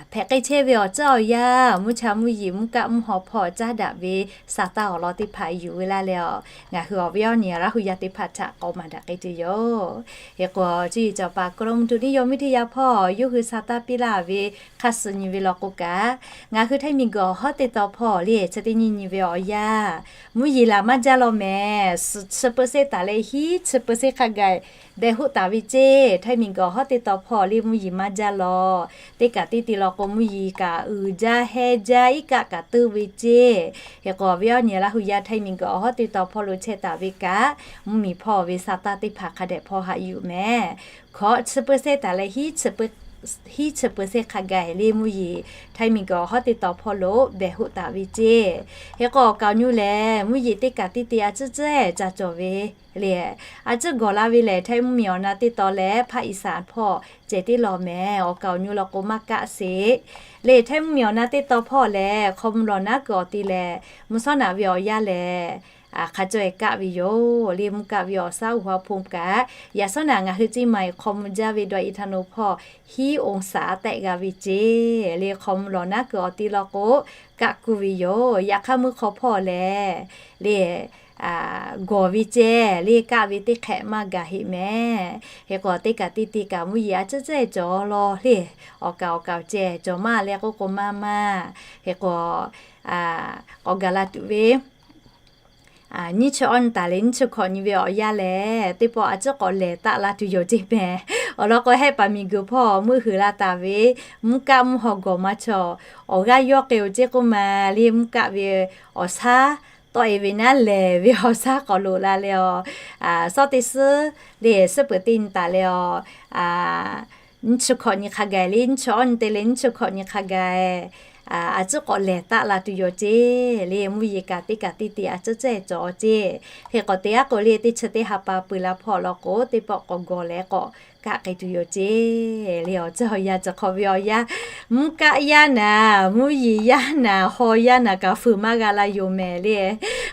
hpehꞈ k'ai chehˇ ve awˬ tcuhˉ awˬ yanˇ mvuhˇ cha mvuhˇ yeˬ mvuhˇ kaˆ mvuhˇ haw hpawˇ caˉ daꞈ ve sa taˇ awˬ lawn teˇ hpaˍ yuˬ veu laˇ leh awˬ, ngaˬ hui awˬ viˉ awˬ nyi Laˇ hu yaˇ teˇ hpaˍ htaꞈ k'aoˍ maˍ daꞈ k'ai tuˬ yoˬ. Hk'e k'o cuˇ yiˍ cawˬ paˍ กรมอุตุนิยมวิทยา hpawˇ yawˇ hui sa taˇ piˇ laˇ ve hk'a suh nyi ve law k'o kaꞈ, ngaˬ hui Htaiˇ miˬguiˬ awˬ hawˉ teˇ tawn hpawˇ le chi teˇ nyi nyi ve awˬ yanˇ, mvuhˇ yeˬ laˬ maˇ jaˇ law mehˍ. Suhˍ chi เปอร์เซ็นต์ taˍ leh hiˉ chi เปอร์เซ็นต์ hk'a gaˬ behˬ hoˆ taˍ ve ceˇ. Htaiˇ miˬguiˬ awˬ hawˉ teˇ tawn hpawˇ le mvuhˇ yeˬ maˇ jaˇ law. Teˇ kaꞈ teˇ te law k'o mvuhˇ yeˬ kaꞈ uiˍ jaˇ hehnˇ jaˇ iˉ kaˆ kaꞈ teuˇ ve ceˇ. Hk'e k'o awˬ viˉ awˬ nyi Laˇ hu yaˇ Htaiˇ miˬguiˬ awˬ hawˉ teˇ tawn hpawˇ lo chehˇ taˍ ve kaꞈ, mvuhˇ miˬ hpawˇ ve sa taˇ teˇ hpaˍ hk'a dehꞈ hpawˇ haꞈ yuˬ mehˍ. Hkawꞈ chi เปอร์เซ็นต์ taˍ leh hiˉ chi เปอร์เซ็นต์ hk'a gaˬ le mvuhˇ yeˬ Htaiˇ miˬguiˬ awˬ hawˉ teˇ tawn hpawˇ lo behˬ hoˆ taˍ ve ceˇ. Hk'e k'o awˬ kaoˍ nyu lehˬ mvuhˇ yeˬ teˇ kaꞈ teˇ te a ciˉ tcuhˉ ca cawˬ ve le, a ciˉ gawˬ la ve lehˬ Htaiˇ mvuhˇ miˬ awˬ na teˇ tawn leh ภาคอีสาน hpawˇ cehˬ teˇ law mehˍ. Awˬ kaoˍ nyu law k'o maˇ kaˆ sheˍ. Le Htaiˇ mvuhˇ miˬ awˬ na teˇ tawn hpawˇ lehˬ hk'aw mvuh lawˬ naˉ kuiˬ awˬ ti lehˬ mvuhˇ shawˉ naꞈ ve awˬ yanˇ lehˬ, hk'a caweh kaˆ ve yoˬ. Le mvuhˇ kaˆ ve awˬ shaˉ uiˍ ha hpu kaꞈ, yaꞈ shawˉ naꞈ ngaˬ hui ceˇ maˬ hk'aw mvuh jaˇ ve dawˇ e htaˇ naw hpawˇ hiˉ องศา tehˆ g'a ve ceˇ. Le hk'aw mvuh lawˬ naˉ kuiˬ awˬ ti law k'o kaˆ kuˇ ve yoˬ. Yaꞈ hk'aˇ meuˇ hk'aw hpawˇ lehˬ le gawˬ ve ceˇ. Le kaˆ ve teˇ hk'ehꞈ maˇ gaˬ heˆ mehˍ. Hk'e k'o teˇ kaꞈ teˇ te kaꞈ mvuhˇ yeˬ a ciˉ tcuhˉ cawˬ law le. Awˬ kaoˍ awˬ kaoˍ ceh cawˬ maˇ leh k'oˆ k'o maˇ maˇ. Hk'e k'o k'awꞈ gaˬ la tuˬ ve nyiˇ chi awˇ nyi taˍ leh nyiˇ chi hkawꞈ nyi ve awˬ yanˇ lehˬ, teˇ pawˆ a ciˉ k'awꞈ lehˬ taˆ la tuˬ yoˬ ceˇ mehˍ. Awˬ lawn k'o Htaiˇ paˍ miˬguiˬ hpawˇ meuˆ huiˍ la taˍ ve mvuhˇ kaˆ mvuhˇ haw gawˬ maˇ chaw awˬ g'aˇ yawˇ k'ai-oˬ ceˇ k'oˆ ma le mvuhˇ kaˆ ve awˬ shaˉ tawˆ e ve naˉ lehˬ ve awˬ shaˉ k'awꞈ loꞈ la leh awˬ, shawˉ teˇ suhˉ le suhˉ peuˬ teˇ nyi taˍ leh awˬ, nyiˇ chi hkawꞈ nyi hk'a gaˬ le nyiˇ chi awˇ nyi te leh nyiˇ chi hkawꞈ nyi hk'a gaˬ a ciˉ k'awꞈ lehˬ taˆ la tuˬ yoˬ ceˇ. Le mvuhˇ yeˬ kaꞈ teˇ kaꞈ teˇ te a ciˉ tcuhˉ cawˬ ceˇ. Hk'e k'awꞈ te aˉ k'o le teˇ chi teˇ ha pa peuˬ la hpawˇ law k'o teˇ pawˆ k'awꞈ gawˬ leh k'awꞈ kaˆ k'ai tuˬ yoˬ ceˇ. Le awˬ ceuˬ awˬ yanˇ chi hk'aw ve awˬ yanˇ mvuhˇ kaˆ yaˇ naˍ, mvuhˇ yeˬ yaˇ naˍ, haw yaˇ naˍ kaꞈ fuiˍ maˇ g'a la yoˬ mehˍ le.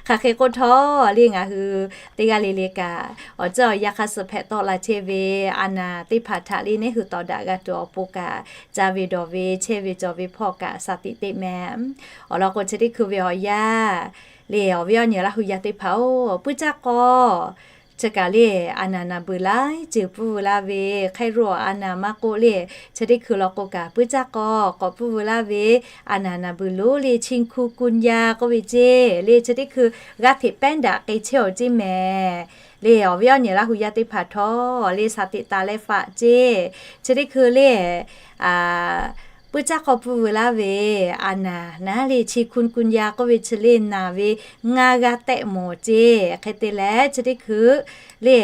Hk'aˬ hk'e k'oˆ htawˇ le ngaˬ hui teˇ g'aˇ le le kaꞈ awˬ ceuˬ awˬ yanˇ hk'a suh hpehꞈ tawˆ la chehˇ ve a naˍ teˇ hpaˍ htaꞈ le neˉ hui tawˍ daꞈ g'a tuˬ awˬ pon kaꞈ, ca ve dawˬ ve chehˇ ve cawˬ ve hpawˇ kaꞈ shaˍ tiꞈ teˇ mehˍ. Awˬ lawn k'o chi teˇ hkui ve awˬ yanˇ le awˬ viˉ awˬ nyi Laˇ hu yaˇ teˇ hpaˍ-oˬ, puiˉ caˇ k'aw chi kaꞈ le a naˍ naˍ beuˬ laiˉ ceuˬ pfuhˇ veu laˇ ve hk'e ro a naˍ maˇ k'oˆ le, chi teˇ hkui law k'o kaꞈ puiˉ caˇ k'aw k'awꞈ pfuhˇ veu laˇ ve a naˍ naˍ beuˬ lonˉ le chikungunya k'oˆ ve ceˇ. Le chi teˇ hkui g'aˇ hteꞈ pehˉ daꞈ k'ai chehˇ-oˬ ceˇ mehˍ. Le awˬ viˉ awˬ nyi Laˇ hu yaˇ teˇ hpaˍ htawˇ le shaˍ tiꞈ taˍ leh faꞈ ceˇ. Chi teˇ hkui le puiˉ caˇ k'aw pfuhˇ veu laˇ ve a naˍ naˉ le chikungunya k'oˆ ve chi le naˍ ve ngaˇ g'aˇ tehˆ mawˬ ceˇ. Hk'e te leh chi teˇ hkui le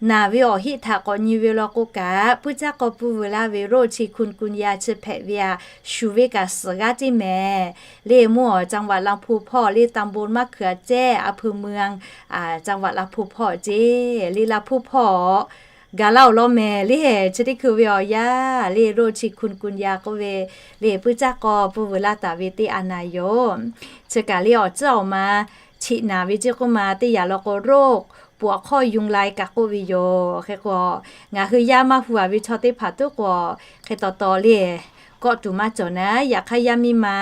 naˍ ve awˬ heˆ htaꞈ k'awꞈ nyi ve law k'o kaꞈ puiˉ caˇ k'aw pfuhˇ veu laˇ ve โรค chikungunya chi hpehꞈ ve a shuˍ ve kaꞈ suhˍ g'aˇ ceˇ mehˍ. Le mvuhˇ awˬ จังหวัดลำพูน hpawˇ le ตำบลมะเขือแจ้ อำเภอเมือง จังหวัดลำพูน hpawˇ ceˇ. Le Laˇ hpu hpawˇ gaˬ laˇ-oˬ law mehˍ le. Chi teˇ hkui ve awˬ yanˇ le โรค chikungunya k'oˆ ve le puiˉ caˇ k'aw pfuhˇ veu laˇ taˍ ve teˇ a naˍ yoˬ. Chi kaꞈ le awˬ ceuˬ awˬ ma chiꞈ naˍ ve ceˇ k'oˆ ma teˇ yanˇ law k'o โรคปวดข้อยุงลาย kaꞈ k'oˆ ve yoˬ. Hk'e k'o ngaˬ hui yaˇ maˇ hu-a ve chaw teˇ hpaˍ tuˉ k'o hk'e taw taw le kawˆ tuˬ maˇ cawˬ naˉ. Yaꞈ hk'aˇ yaˇ miˇ ma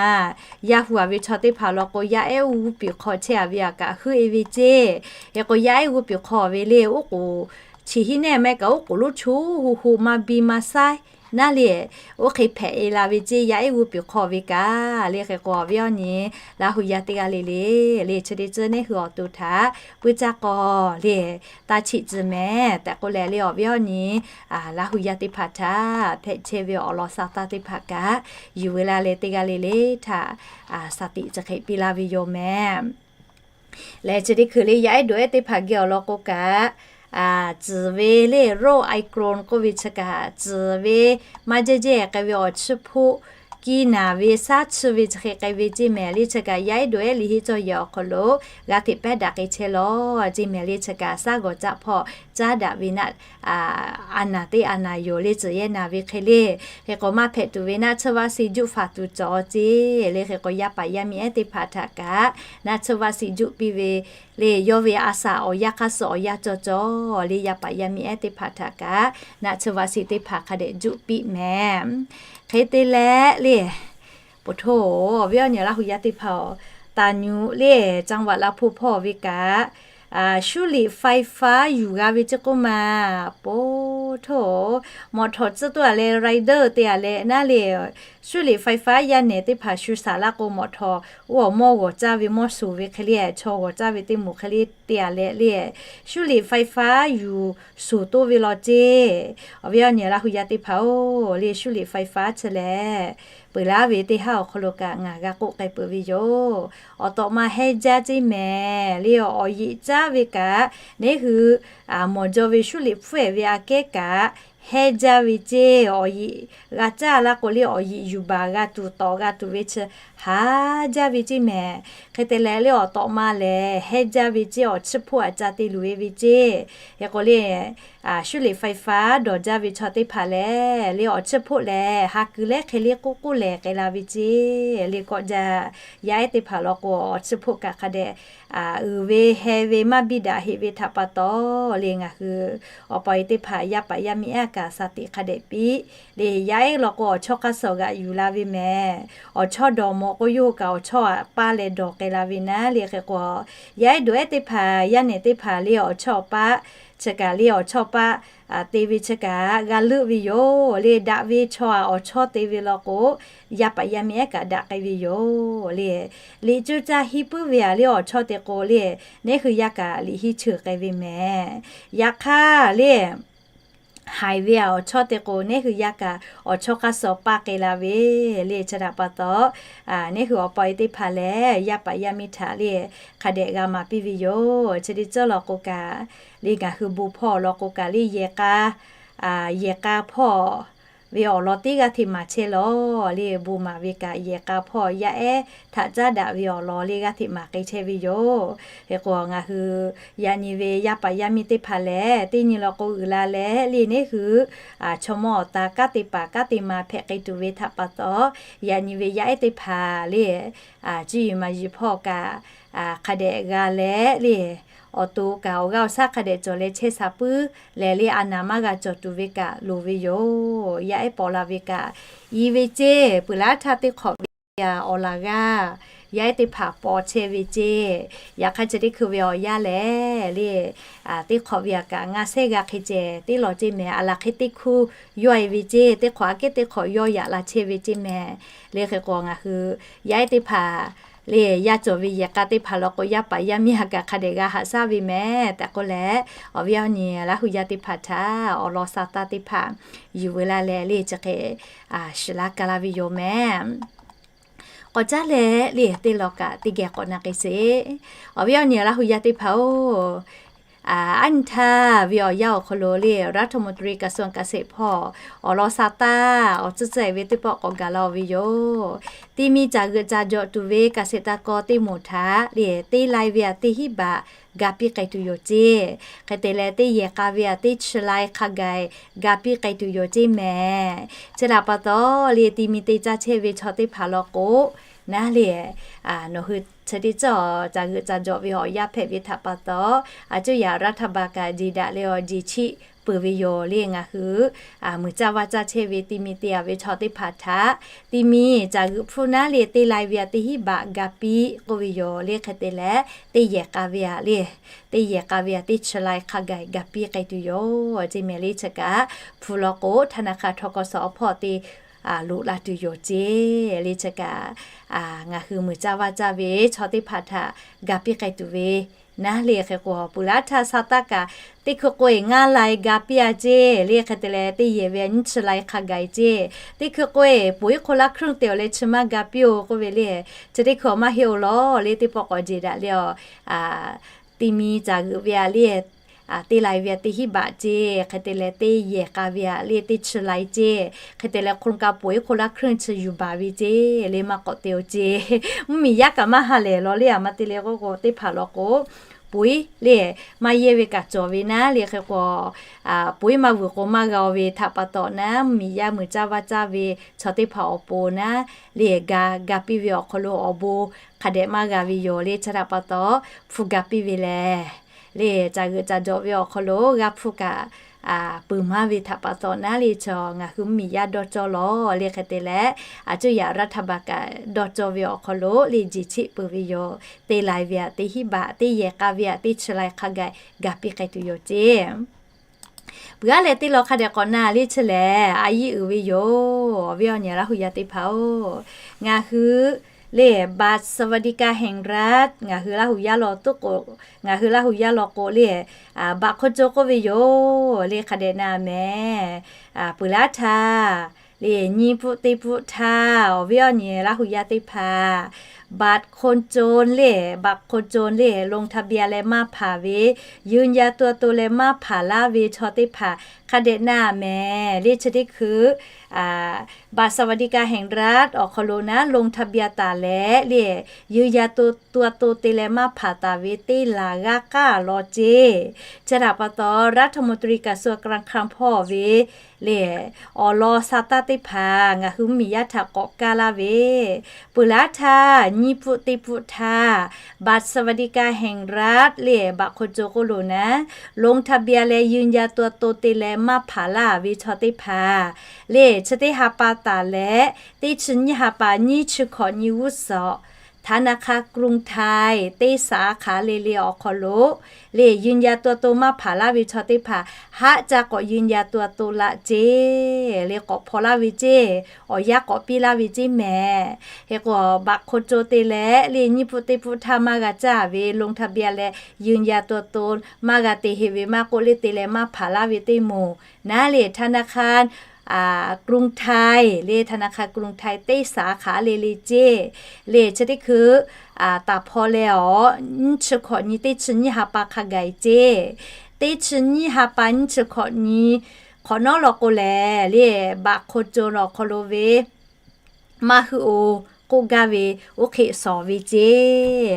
yaˇ hu-a ve chaw teˇ hpaˍ law k'o yaˇ ehˉ g'uˇ piˍ hk'aw chehˇ-a ve a kaꞈ heuˆ e ve ceˇ. Hk'e k'o yaˇ ehˉ g'uˇ piˍ hk'aw ve le oˉ k'oˍ chi hiˉ nehˇ mehˆ kaꞈ oˉ k'oˍ lonˉ chu hu hu maˇ biˇ maˇ saiˉ Naˉ le, oˇ hk'e hpehꞈ e la ve ceˇ, yaˇ ehˉ g'uˇ piˍ hk'aw ve kaꞈ le. Hk'e k'o, awˬ viˉ awˬ nyi Laˇ hu yaˇ teˇ g'aˇ le le, le chi teˇ ceuˬ neˇ hui awˬ to htaꞈ puiˇ caˇ k'aw le, taˇ cheꞈ tcuh mehˍ tehꞈ k'oˆ leh le, awˬ viˉ awˬ nyi Laˇ hu yaˇ teˇ hpaˍ htaꞈ hpehꞈ chehˇ ve awˬ lawn sa taˇ teˇ hpaˍ kaꞈ yuˬ ve la leh, teˇ g'aˇ le le htaꞈ saˍ tiꞈ chi hk'e piˇ laˇ ve yoˬ mehˍ. Lehˬ, chi teˇ hkui le yaˇ ehˉ dawˬ ehˉ teˇ hpaˍ geh awˬ lawn k'o kaꞈ, tcuhˍ ve le Rhode Island k'oˆ ve chi kaꞈ, tcuhˍ ve maˇ jehˇ jehˇ k'ai ve awˬ chiˇ hpoˆ kiˇ naˍ ve saˉ chiˇ ve chi hk'e k'ai ve ceˇ mehˍ le. Chi kaꞈ yaˇ ehˉ dawˬ ehˉ liꞈ henˇ cawˇ yehˬ awˬ hk'aw lo g'a hteꞈ pehˉ daꞈ k'ai chehˇ lawˬ ceˇ mehˍ le. Chi kaꞈ saˉ g'awˬ caˆ hpawˇ caˉ daꞈ ve naˆ a naˍ teˇ a naˍ yoˬ le, tcuhˍ yehˇ naˍ ve hk'e le. Hk'e k'o, maˇ hpehꞈ tuˬ ve naˆ tsuhˇ vaˆ si juˆ faˍ tuˬ cawˬ ceˇ le. Hk'e k'o, yaˇ paˍ yaˇ miˇ ehˉ teˇ hpaˍ htaꞈ kaꞈ naˆ tsuhˇ vaˆ si juˆ piˇ ve le. Yawˇ ve a saˍ awˬ yanˇ hk'aˇ suh awˬ yanˇ cawˬ cawˬ le, yaˇ paˍ yaˇ miˇ ehˉ teˇ hpaˍ htaꞈ kaꞈ naˆ tsuhˇ vaˆ si teˇ hpaˍ hk'a dehꞈ juˆ piˇ mehˍ. Hk'e te leh le, poˬ htoˇ, awˬ viˉ awˬ nyi Laˇ hu yaˇ teˇ hpaˍ-oˬ, taˍ nyuꞈ le, จังหวัดลำพูน hpawˇ ve kaꞈ, shuˉ liꞈ ไฟฟ้า yuˬ g'a ve ceˇ k'oˆ ma. Poˬ htoˇ, mawꞈ htawˍ tcuhˇ toˇ a leh rider te a leh naˉ le, shuˉ liꞈ ไฟฟ้า yaˇ nehˬ teˇ hpaˍ shu shaˍ laˇ k'o, mawꞈ htawˍ oˇ awˬ mawˇ g'awˬ caˇ ve mawˇ shoˍ ve hk'e le, chaw g'awˬ caˇ ve teˇ moˍ hk'e le te a leh le, shuˉ liꞈ ไฟฟ้า yuˬ shoˍ toˇ ve law ceˇ. Awˬ viˉ awˬ nyi Laˇ hu yaˇ teˇ hpaˍ-oˬ, le shuˉ liꞈ ไฟฟ้า chi lehˬ, peuˬ laˇ ve teˇ haˉ awˬ hk'aw lo kaꞈ ngaˬ g'a k'oˆ k'ai peuˬ ve yoˬ. Awˬ tawꞈ ma hehnˇ jaˇ ceˇ mehˍ le. Awˬ yeꞈ caˇ ve kaꞈ neˇ hui mawˬ jaw ve shuˉ liꞈ hpfuhˇ ehˍ ve aꞈ kehˉ kaꞈ hehnˇ jaˇ ve ceˇ. Awˬ yeꞈ g'a caˇ laˇ k'o le, awˬ yeꞈ yuˬ baˬ g'a tuˬ tawˍ g'a tuˬ ve chi haˉ jaˇ ve ceˇ mehˍ. Hk'e te leh le, awˬ tawꞈ ma lehˬ hehnˇ jaˇ ve ceˇ. Awˬ chiˇ hpoˆ aꞈ ca te luˬ ve ve ceˇ. Hk'e k'o le, shuˉ liꞈ ไฟฟ้า dawˬ jaˇ ve chaw teˇ hpaˍ lehˬ le, awˬ chiˇ hpoˆ lehˬ ha kuiˬ lehˉ hk'e le k'oˆ k'oˆ lehˬ k'ai la ve ceˇ. Le kawˆ jaˇ yaˇ ehˉ teˇ hpaˍ law k'o, awˬ chiˇ hpoˆ kaꞈ hk'a dehꞈ uiˍ ve heh ve maˇ biˇ daꞈ heꞈ ve htaꞈ pa taw le, ngaˬ hui awˬ pa e teˇ hpaˍ yaˇ paˍ yaˇ miˇ ehˉ kaꞈ saˍ tiꞈ hk'a dehꞈ piˇ le. Yaˇ ehˉ law k'o, awˬ chawˇ hk'aˇ suh g'aꞈ yuˬ la ve mehˍ. Awˬ chawˇ dawˬ mawˬ k'o, yawˇ hui kaꞈ awˬ chawˇ aꞈ paˇ leh dawˬ k'ai la ve naˉ le. Hk'e k'o, yaˇ ehˉ dawˬ ehˉ teˇ hpaˍ yaˇ nehˬ teˇ hpaˍ le, awˬ chawˇ awˬ paˇ chi kaꞈ le, awˬ chawˇ paˇ te ve chi kaꞈ g'a leuˆ ve yoˬ le. Daꞈ ve chaw aꞈ awˬ chawˇ te ve law k'o, yaˇ paˍ yaˇ miˇ ehˉ kaꞈ daꞈ k'ai ve yoˬ le. Liꞈ cuˇ caˇ hiˇ puiˉ ve aꞈ le, awˬ chawˇ te k'o le, neˇ hui yaˇ kaꞈ liꞈ hiˇ cheuˬ k'ai ve mehˍ. Yaꞈ hk'aˇ le, haiˬ ve aꞈ awˬ chawˇ te k'o, neˇ hui yaˇ kaꞈ awˬ chawˇ hk'aˇ suh paˇ k'ai la ve le. Chi htaꞈ pa taw, neˇ hui awˬ pa e teˇ hpaˍ lehˬ, yaˇ paˍ yaˇ miˇ htaꞈ le hk'a dehꞈ g'a maˍ piˇ ve yoˬ. Chi teˇ ceuˬ law k'o kaꞈ le, ngaˬ hui bon hpawˇ law k'o kaꞈ le, yehˬ k'a, yehˬ k'a hpawˇ ve awˬ lawn teˇ g'aˇ hteꞈ maˍ chehˇ lawˬ le. Bon maˍ ve kaꞈ yehˬ k'a hpawˇ yaˇ ehˉ htaꞈ caˉ daꞈ ve awˬ lawn le g'aˇ hteꞈ maˍ k'ai chehˇ ve yoˬ. Hk'e k'o, ngaˬ hui yaꞈ nyi ve yaˇ paˍ yaˇ miˇ teˇ hpaˍ lehˬ, teˇ nyi law k'o uiˍ la leh le, neˇ hui chaw mawˇ awˬ ta kanˉ te paˍ kanˉ te ma hpehꞈ k'ai tuˬ ve htaꞈ pa taw, yaꞈ nyi ve yaˇ ehˉ teˇ hpaˍ le, cuˇ yiˍ maˍ yiˍ hpawˇ kaꞈ hk'a dehꞈ g'a leh le, awˬ to kaꞈ awˬ g'aˇ awˬ shaˉ hk'a dehꞈ cawˬ leh chehˇ sha puiˉ leh le, a naˍ maˇ g'a cawˬ tuˬ ve kaꞈ loˍ ve yoˬ. Yaˇ ehˉ paw la ve kaꞈ i ve ceˇ. Peuˬ laˇ htaˇ teˇ hk'awꞈ ve awˬ laˬ g'aˇ yaˇ ehˉ teˇ hpaˍ paw chehˇ ve ceˇ. Yaꞈ hk'aˇ chi teˇ hkui ve awˬ yanˇ lehˬ le, teˇ hk'awꞈ ve aꞈ kaꞈ ngaˇ sehˉ g'a hk'e ceh teˇ law ceˇ mehˍ. A laˬ hk'e teˇ hkuˇ yawˇ e ve ceˇ. Teˇ hk'awꞈ aꞈ kehˉ teˇ hk'awꞈ yawˇ yaꞈ la chehˇ ve ceˇ mehˍ. Le hk'e k'o, ngaˬ hui yaˇ ehˉ teˇ hpaˍ le, yaˇ cawˬ ve yehˬ k'a teˇ hpaˍ law k'o, yaˇ paˍ yaˇ miˇ ha kaꞈ hk'a dehꞈ g'a haꞈ shaˉ ve mehˍ tehꞈ k'oˆ leh, awˬ viˉ awˬ nyi Laˇ hu yaˇ teˇ hpaˍ htaꞈ awˬ lawn sa taˇ teˇ hpaˍ yuˬ ve laˇ leh le, chi hk'e shiˍ laˇ ka laˇ ve yoˬ mehˍ. K'awꞈ caˉ leh le, teˇ law kaꞈ teˇ geh k'awꞈ na k'ai sheˍ. Awˬ viˉ awˬ nyi Laˇ hu yaˇ teˇ hpaˍ-oˬ, aˉ nyi htaˇ ve awˬ yanˇ awˬ hk'aw lo le, รัฐมนตรีกระทรวงเกษตร hpawˇ awˬ lawn sa taˇ awˬ tcuhˉ tcuhˉ e ve teˇ pawˆ k'awꞈ gaˬ la-o ve yoˬ. Ti mi caˬ g'euꞈ caˬ jawꞈ tuˬ ve เกษตรกร teˇ moˍ htaꞈ le, teˇ lai ve aꞈ teˇ hinˉ baꞈ ga piˇ k'ai tuˬ yoˬ ceˇ. Hk'e te leh, teˇ yehˬ k'a ve aꞈ teˇ chi lai hk'a gaˬ ga piˇ k'ai tuˬ yoˬ ceˇ mehˍ. Chi htaꞈ pa taw le, ti mi te caˇ chehˇ ve chaw teˇ hpaˍ law k'o, naˉ le, nawˬ hui chi teˇ ceuˬ caˬ g'euꞈ caˬ jawꞈ ve awˬ yanˇ hpehꞈ ve htaꞈ pa taw, a cuˇ yaꞈ รัฐบาล kaꞈ jeˬ daꞈ leh awˬ jeˬ chiˆ peuˬ ve yoˬ le. Ngaˬ hui muiˬ caˇ vaˇ caˇ chehˇ ve ti mi te a ve chaw teˇ hpaˍ htaꞈ ti mi caˬ g'euꞈ hpfuhˇ naˉ le te lai ve aꞈ teˇ hinˉ baꞈ ga piˇ k'oˆ ve yoˬ le. Hk'e te leh teˇ yehˬ k'a ve aꞈ le, teˇ yehˬ k'a ve aꞈ teˇ chi lai hk'a gaˬ ga piˇ k'ai tuˬ yoˬ ce mehˍ le. Chi kaꞈ hpu law k'o ธนาคาร ทกส awˬ hpawˇ te loꞈ la tuˬ yoˬ ce le. Chi kaꞈ ngaˬ hui muiˬ caˇ vaˇ caˇ ve chaw teˇ hpaˍ htaꞈ ga piˇ k'ai tuˬ ve naˉ le. Hk'e k'o peuˬ laˇ htaˇ sa taˇ kaꞈ teˇ hkui k'o eˬ ngaˇ lai ga piˇ a ce le. Hk'e te leh teˇ yehˬ ve nyiˇ chi lai hk'a gaˬ ce. Teˇ hkui k'o eˬ ปุ๋ยคนละครึ่ง te awˬ leh chi maˇ ga piˇ oˬ k'oˆ ve le. Chi teˇ hkui awˬ maˇ heˆ oˬ lawˬ le. Teˇ pawˆ k'awꞈ jeˬ daꞈ le a. Ti mi caˬ g'euꞈ ve aꞈ le, teˇ lai ve aꞈ teˇ hinˉ baꞈ ce. Hk'e te leh teˇ yehˬ k'a ve aꞈ le teˇ chi lai ce. Hk'e te leh โครงการ ปุ๋ยคนละครึ่ง chi yuˬ baˬ ve ce le. Maˇ k'awꞈ te oˬ ce. Mvuhˇmiˬ yaˇ kaꞈ maˇ ha lehˬ lawˬ le. A ma te le k'oˆ k'o teˇ hpaˍ law k'o ปุ๋ย le maˇ yehˇ ve kaꞈ cawˬ ve naˉ le. Hk'e k'o puiˉ maˇ vuiˬ k'o maˇ g'a ve htaꞈ pa taw naˉ, mvuhˇmiˬ yaˇ muiˬ caˇ vaˇ caˇ ve chaw teˇ hpaˍ awˬ pon naˉ le, ga ga piˇ ve awˬ hk'aw lo awˬ bon hk'a dehꞈ maˇ g'a ve yoˬ le. Chi htaꞈ pa taw hpu ga piˇ ve lehˬ le, caˬ g'euꞈ caˬ jawꞈ ve awˬ hk'aw lo g'a hpu kaꞈ peuˬ maˇ ve htaꞈ pa taw naˉ le, chaw ngaˬ hui mvuhˇmiˬ yaˇ dawˇ cawˇ lawˬ le. Hk'e te leh a cuˇ yaꞈ รัฐบาล kaꞈ dawˇ cawˇ ve awˬ hk'aw lo le jeˬ cheˆ peuˬ ve yoˬ. Teˇ lai ve aꞈ teˇ hinˉ baꞈ, teˇ yehˬ k'a ve aꞈ teˇ chi lai hk'a gaˬ ga piˇ k'ai tuˬ yoˬ ce. Peuˬ aˉ leh teˇ law hk'a dehꞈ k'awꞈ na le chi lehˬ, a yiˇ uiˍ ve yoˬ. Awˬ viˉ awˬ nyi Laˇ hu yaˇ teˇ hpaˍ-oˬ, ngaˬ hui le บัตรสวัสดิการแห่งรัฐ ngaˬ hui Laˇ hu yaˇ law tuˉ k'o, ngaˬ hui Laˇ hu yaˇ law k'o le, บัตรคนจน k'oˆ ve yoˬ le. Hk'a dehꞈ na mehˍ. Peuˬ laˇ htaˇ le nyiˇ pfuhˆ teˇ pfuhˆ htaˇ, awˬ viˉ awˬ nyi Laˇ hu yaˇ teˇ hpaˍ บัตรคนจน le, บัตรคนจน le ลงทะเบียน leh maˇ hpanˍ ve, ยืนยันตัวตน leh maˇ hpanˍ laˇ ve chaw teˇ hpaˍ hk'a dehꞈ na mehˍ le. Chi teˇ hkui บัตรสวัสดิการแห่งรัฐ awˬ hk'aw lo naˉ ลงทะเบียน taˍ leh le, ยืนยันตัวตน te leh maˇ hpanˍ taˍ ve teˇ laˬ g'aˇ k'aˇ law ce. Chi htaꞈ pa taw รัฐมนตรีกระทรวงการคลัง hpawˇ ve le, awˬ lawn sa taˇ teˇ hpaˍ ngaˬ hui mvuhˇmiˬ yaˇ htaꞈ k'awꞈ kaˇ laˇ ve, peuˬ laˇ htaˇ nyiˇ pfuhˆ teˇ pfuhˆ htaˇ บัตรสวัสดิการแห่งรัฐ le บัตรคนจน k'oˆ lo naˉ ลงทะเบียน leh ยืนยันตัวตน te leh maˇ hpanˍ laˇ ve chaw teˇ hpaˍ le, chi teˇ ha pa taˍ leh teˇ chi nyiˇ ha pa nyiˇ chi hkawꞈ nyi g'uˇ suhˍ ธนาคารกรุงไทย teˇ สาขา le le awˬ hk'aw lo le ยืนยันตัวตน maˇ hpanˍ laˇ ve chaw teˇ hpaˍ haˆ ca k'awꞈ ยืนยันตัวตน laˇ ce le, k'awꞈ hpaw laˇ ve ce, awˬ yanˇ k'awꞈ piˇ laˇ ve ce mehˍ. Hk'e k'o บัตรคนจน te leh le nyiˇ pfuhˆ teˇ pfuhˆ htaˇ maˇ g'a caˇ ve ลงทะเบียน leh ยืนยันตัวตน maˇ g'a te heˆ ve maˇ k'oˆ le, te leh maˇ hpanˍ laˇ ve teˇ moˍ naˉ le, ธนาคารกรุงไทย le ธนาคารกรุงไทย teˇ สาขา le le ce le, chi teˇ hkui taˍ hpaw leh awˬ nyiˇ chi hkawꞈ nyi teˇ chi nyiˇ ha pa hk'a gaˬ ce. Teˇ chi nyiˇ ha pa nyiˇ chi hkawꞈ nyi hk'awꞈ nawˉ law k'o lehˬ le, บัตรคนจน awˬ hk'aw lo ve maˇ hui oˬ k'oˆ gaˇ ve oˇ hk'e shawˍ ve ce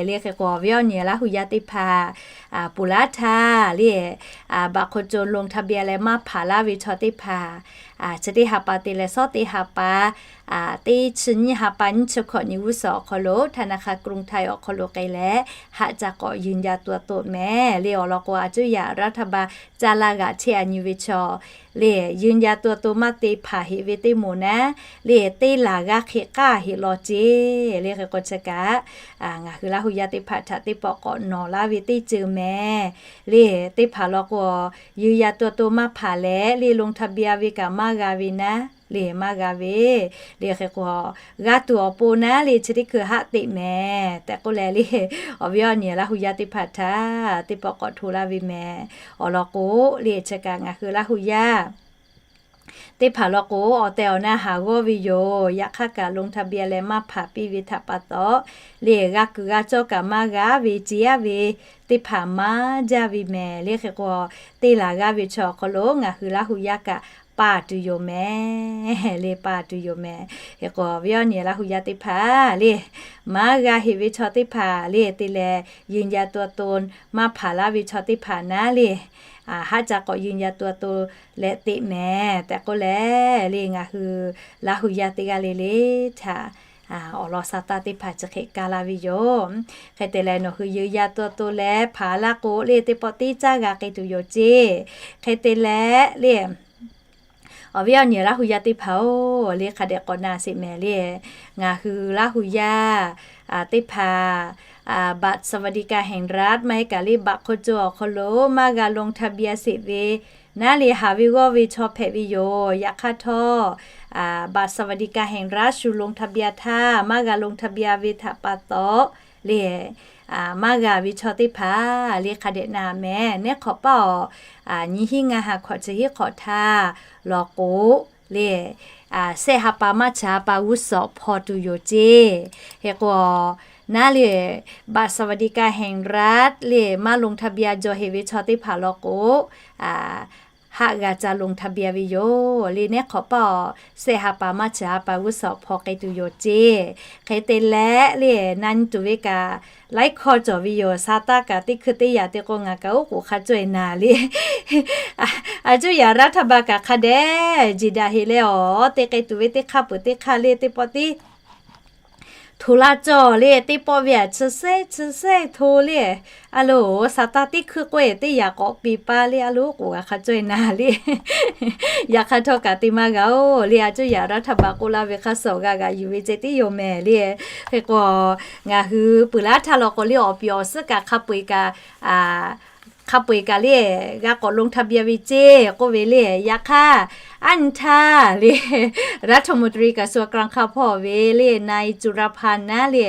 le. Hk'e k'o awˬ viˉ awˬ nyi Laˇ hu yaˇ teˇ hpaˍ, peuˬ laˇ htaˇ le บัตรคนจน ลงทะเบียน leh maˇ hpanˍ laˇ ve chaw teˇ hpaˍ, chi teˇ ha pa te leh shawˉ teˇ ha pa, teˇ chi nyiˇ ha pa nyiˇ chi hkawꞈ nyi g'uˇ suhˍ awˬ hk'aw lo ธนาคารกรุงไทย awˬ hk'aw lo k'ai leh haˆ ca k'awꞈ ยืนยันตัวตน mehˍ le. Awˬ lawn k'o a cuˇ yaꞈ รัฐบาล caˇ laˇ g'aꞈ chehˇ a nyi ve chaw le, ยืนยันตัวตน maˇ te hpanˍ heˆ ve teˇ moˍ naˉ le, teˇ laˬ g'aˇ hk'e k'aˇ heˆ law ce le. Hk'e k'o chi kaꞈ ngaˬ hui Laˇ hu yaˇ teˇ hpaˍ htaꞈ teˇ pawˆ k'awꞈ nawˬ laˇ ve teˇ ceuˬ mehˍ le. Teˇ hpaˍ law k'o ยืนยันตัวตน maˇ hpanˍ leh le ลงทะเบียน ve kaꞈ maˇ g'a ve naˉ le, maˇ g'a ve le. Hk'e k'o g'a tuˬ awˬ pon naˉ le chi teˇ hkui haˆ teꞈ mehˍ tehꞈ k'oˆ leh le, awˬ viˉ awˬ nyi Laˇ hu yaˇ teˇ hpaˍ htaꞈ teˇ pawˆ k'awꞈ hto laˇ ve mehˍ. Awˬ lawn k'o le chi kaꞈ ngaˬ hui Laˇ hu yaˇ teˇ hpaˍ law k'o awˬ tehˬ awˬ na haˍ g'awˇ ve yoˬ. Yaꞈ hk'aˇ kaꞈ ลงทะเบียน leh maˇ hpanˍ piˇ ve htaꞈ pa taw le, g'a kuiˬ g'a cawˇ kaꞈ maˇ g'a ve ce a ve teˇ hpaˍ maˇ jaˇ ve mehˍ le. Hk'e k'o teˇ laˬ g'aˇ ve chaw awˬ hk'aw lo ngaˬ hui Laˇ hu yaˇ kaꞈ pa tuˬ yoˬ mehˍ le, pa tuˬ yoˬ mehˍ. Hk'e k'o awˬ viˉ awˬ nyi Laˇ hu yaˇ teˇ hpaˍ le, maˇ g'a heˆ ve chaw teˇ hpaˍ le te leh ยืนยันตัวตน maˇ hpanˍ laˇ ve chaw teˇ hpaˍ naˉ le, haˆ ca k'awꞈ ยืนยันตัวตน leh teꞈ mehˍ tehꞈ k'oˆ leh le, ngaˬ hui Laˇ hu yaˇ teˇ g'aˇ le le htaꞈ awˬ lawn sa taˇ teˇ hpaˍ chi hk'e kaˇ laˇ ve yoˬ. Hk'e te leh, nawˬ hui yeuˬ yaˇ to to leh hpaˍ laˇ k'o le, teˇ pawˆ tiˉ caˇ g'a k'ai tuˬ yoˬ ceˇ. Hk'e te leh le, awˬ viˉ awˬ nyi Laˇ hu yaˇ teˇ hpaˍ-oˬ, le hk'a dehꞈ k'awꞈ na sheˍ mehˍ le. Ngaˬ hui Laˇ hu yaˇ teˇ hpaˍ บัตรสวัสดิการแห่งรัฐ maˇ heˆ kaꞈ le บัตรคนจน awˬ hk'aw lo maˇ g'a ลงทะเบียน sheˍ ve naˉ le, haˍ ve g'awˇ ve chaw hpehꞈ ve yoˬ. Yaꞈ hk'aˇ htawˇ บัตรสวัสดิการแห่งรัฐ shu ลงทะเบียน htaˇ maˇ g'a ลงทะเบียน ve htaꞈ pa taw le, maˇ g'a ve chaw teˇ hpaˍ le hk'a dehꞈ na mehˍ. Neˉ hk'awꞈ paˇ awˬ nyi hiˉ ngaˇ ha hkawꞈ chi hiˉ hk'awꞈ htaˇ law k'o le, shehˆ ha pa maˇ chi ha pa g'uˇ suhˍ hpaw tuˬ yoˬ ceˇ. Hk'e k'o, naˉ le, บัตรสวัสดิการแห่งรัฐ le maˇ ลงทะเบียน jaw heꞈ ve chaw teˇ hpaˍ law k'o, haˆ g'a ca ลงทะเบียน ve yoˬ. Le neˉ hk'awꞈ paˇ awˬ shehˆ ha pa maˇ chi ha pa g'uˇ suhˍ hpaw k'ai tuˬ yoˬ ceˇ. Hk'e te leh le, na nyi tuˬ ve kaꞈ laiˉ hkawˇ cawˬ ve yoˬ. Sa taˇ kaꞈ teˇ hkui teˇ yaꞈ te k'o, ngaˬ kaꞈ oˉ k'oˍ hk'a caweh naˍ le. A cuˇ yaꞈ รัฐบาล kaꞈ hk'a dehꞈ jeˬ daꞈ heꞈ leh awˬ te k'ai tuˬ ve teˇ hk'aˇ peuˬ teˇ hk'aˇ le, teˇ pawˆ tiˉ hto laˇ cawˬ le. Teˇ pawˆ ve aꞈ chi sehˉ chi sehˉ hto le. A loˍ, sa taˇ teˇ hkui k'oˆ-e teˇ yaꞈ k'awꞈ piˇ paˇ le, a loˍ k'oˍ g'a hk'a caweh naˍ le. Yaꞈ hk'aˇ htawˇ kaꞈ te maˇ g'a-oˬ le. A cuˇ yaꞈ รัฐบาล k'oˆ laˇ ve hk'a suhˍ g'a g'aꞈ yuˬ ve ceh tiˉ yoˬ mehˍ le. Hk'e k'o, ngaˬ hui peuˬ laˇ htaˇ law k'o le, awˬ piˍ awˬ suhˉ kaꞈ hk'a peu-eˬ kaꞈ hk'a peu-eˬ kaꞈ le, g'a k'awꞈ ลงทะเบียน ve ceˇ k'oˆ ve le. Yaꞈ hk'aˇ, aˉ nyi htaˇ le, รัฐมนตรีกระทรวงการคลัง hk'a hpawˇ ve le, นายจุลพันธ์ naˉ le,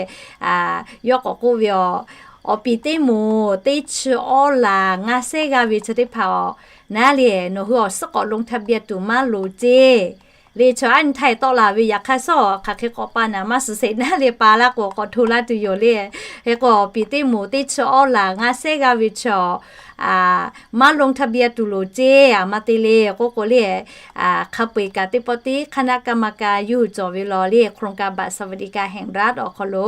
yawˇ k'awꞈ k'oˆ ve awˬ, awˬ piˍ teˇ moˍ teˇ chi awˇ laˬ ngaˇ sehˉ g'aˇ ve chi teˇ hpaˍ awˬ naˉ le, nawˬ hui awˬ suhˉ k'awꞈ ลงทะเบียน tuˬ maˇ loˍ ceˇ. Le chaw aˉ nyi htaˇ tawˆ la ve, yaꞈ hk'aˇ suhˉ hk'aˬ hk'e k'awꞈ pa naˍ maˇ suhˍ sheˍ naˉ le, pa laˇ k'o k'awꞈ hto laˇ tuˬ yoˬ le. Hk'e k'o, awˬ piˍ teˇ moˍ teˇ chi awˇ laˬ ngaˇ sehˉ g'aˇ ve chaw maˇ ลงทะเบียน tuˬ loˍ ceˇ, a maˇ te le k'oˆ k'o le, hk'a peu-eˬ kaꞈ teˇ pawˆ tiˉ คณะกรรมการ yawˇ hui cawˬ ve law le, โครงการบัตรสวัสดิการแห่งรัฐ awˬ hk'aw lo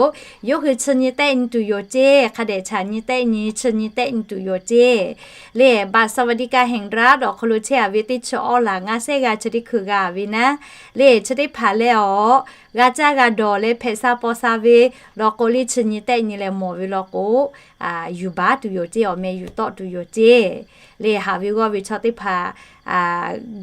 yawˇ hui chi nyi tehˆ nyi tuˬ yoˬ ceˇ. Hk'a dehꞈ chaꞈ nyi tehˆ nyi, chi nyi tehˆ nyi tuˬ yoˬ ceˇ. Le บัตรสวัสดิการแห่งรัฐ awˬ hk'aw lo chehˇ-a ve teˇ chi awˇ laˬ ngaˇ sehˉ g'aˇ chi teˇ hkui g'a ve naˉ le, chi teˇ hpaˍ leh awˬ g'a caˇ g'a dawˬ leh hpehꞈ sha paw sha ve law k'o le, chi nyi tehˆ nyi leh mawˬ ve law k'o, yuˬ baˬ tuˬ yoˬ ceˇ, awˬ meh yuˬ tawˆ tuˬ yoˬ ceˇ. Le haˍ ve g'awˇ ve chaw teˇ hpaˍ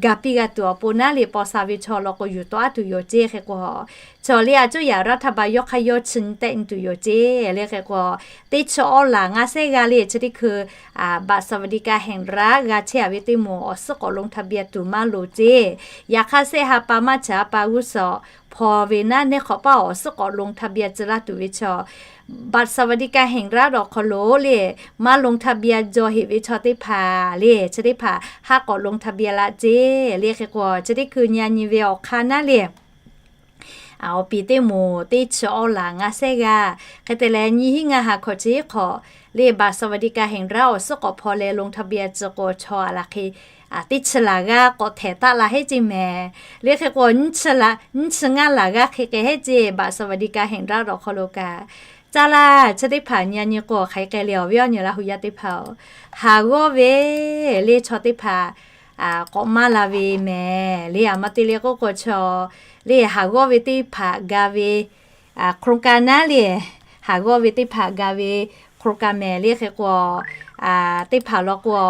ga piˇ g'a tuˬ awˬ pon naˉ le, paw sha ve chaw law k'o yuˬ tawˆ tuˬ yoˬ ceˇ. Hk'e k'o, chaw le a cuˇ yaꞈ รัฐบาล yawˇ hk'aˇ yawˇ chi nyi tehˆ nyi tuˬ yoˬ ceˇ. Le hk'e k'o, teˇ chi awˇ laˬ ngaˇ sehˉ g'aˇ le chi teˇ hkui บัตรสวัสดิการแห่งรัฐ g'a chehˇ-a ve teˇ moˍ awˬ suhˉ k'awꞈ ลงทะเบียน tuˬ maˇ loˍ ceˇ. Yaꞈ hk'aˇ shehˆ ha pa maˇ chi ha pa g'uˇ suhˍ hpaw ve naˉ, neˉ hk'awꞈ paˇ awˬ suhˉ k'awꞈ ลงทะเบียน tcuh laˇ tuˬ ve chaw บัตรสวัสดิการแห่งรัฐ awˬ hk'aw lo le maˇ ลงทะเบียน jaw heꞈ ve chaw teˇ hpaˍ le, chi teˇ hpaˍ haˆ k'awꞈ ลงทะเบียน laˇ ceˇ. Le hk'e k'o, chi teˇ hkui nyi a nyi ve awˬ hk'aˇ naˉ le, awˬ piˍ teˇ moˍ teˇ chi awˇ laˬ ngaˇ sehˉ g'aˇ, hk'e te leh nyi hiˉ ngaˇ ha hkawꞈ chi hiˉ hk'awꞈ le บัตรสวัสดิการแห่งรัฐ awˬ suhˉ k'awꞈ hpaw leh ลงทะเบียน tcuh k'o, chaw a laˬ hk'e teˇ chi laˬ g'aˇ k'awꞈ htehˍ taˆ la hehˉ ceˇ mehˍ. Le hk'e k'o, nyiˇ chi ngaˇ laˬ g'aˇ hk'e k'ai hehˉ ceˇ บัตรสวัสดิการแห่งรัฐ awˬ hk'aw lo kaꞈ. Caˇ laˇ, chi teˇ hpaˍ nyi a nyi k'o hk'aˬ hk'e k'ai le, awˬ viˉ awˬ nyi Laˇ hu yaˇ teˇ hpaˍ-oˬ, haˍ g'awˇ ve le chaw teˇ hpaˍ k'awꞈ maˇ la ve mehˍ. Le a maˇ te le k'oˆ k'o, chaw le haˍ g'awˇ ve teˇ hpaˍ ga ve โครงการ naˉ le, haˍ g'awˇ ve teˇ hpaˍ ga ve โครงการ mehˍ. Le hk'e k'o, teˇ hpaˍ law k'o,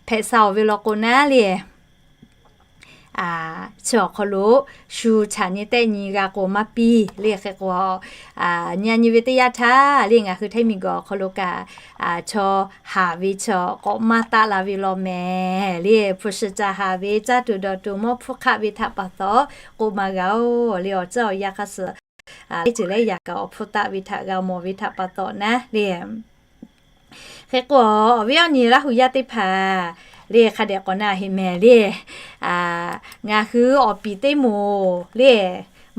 hpehꞈ sha-oˬ ve law k'o naˉ le, chi awˬ hk'aw lo shu chaꞈ nyi tehˆ nyi g'a k'o maˇ piˇ. Le hk'e k'o, nyi a nyi ve teˇ yanˇ htaˇ le ngaˬ hui Htaiˇ miˬguiˬ awˬ hk'aw lo kaꞈ, chaw haˍ ve chaw k'awꞈ maˇ taˆ la ve law mehˍ. Le hpu shi ca haˍ ve, caˇ tuˬ dawˬ tuˬ mawˇ hpfuhˇ hk'aˆ ve htaꞈ pa taw k'oˆ maˇ g'a-oˬ. Le awˬ ceuˬ awˬ yanˇ hk'a suhˍ le ceuˬ leh yaꞈ kaꞈ awˬ hpfuhˇ taˆ ve htaꞈ g'a mawˬ ve htaꞈ pa taw naˉ le. Hk'e k'o, awˬ viˉ awˬ nyi Laˇ hu yaˇ teˇ hpaˍ le hk'a dehꞈ k'awꞈ na heꞈ mehˍ le. Ngaˬ hui awˬ piˍ teˇ moˍ le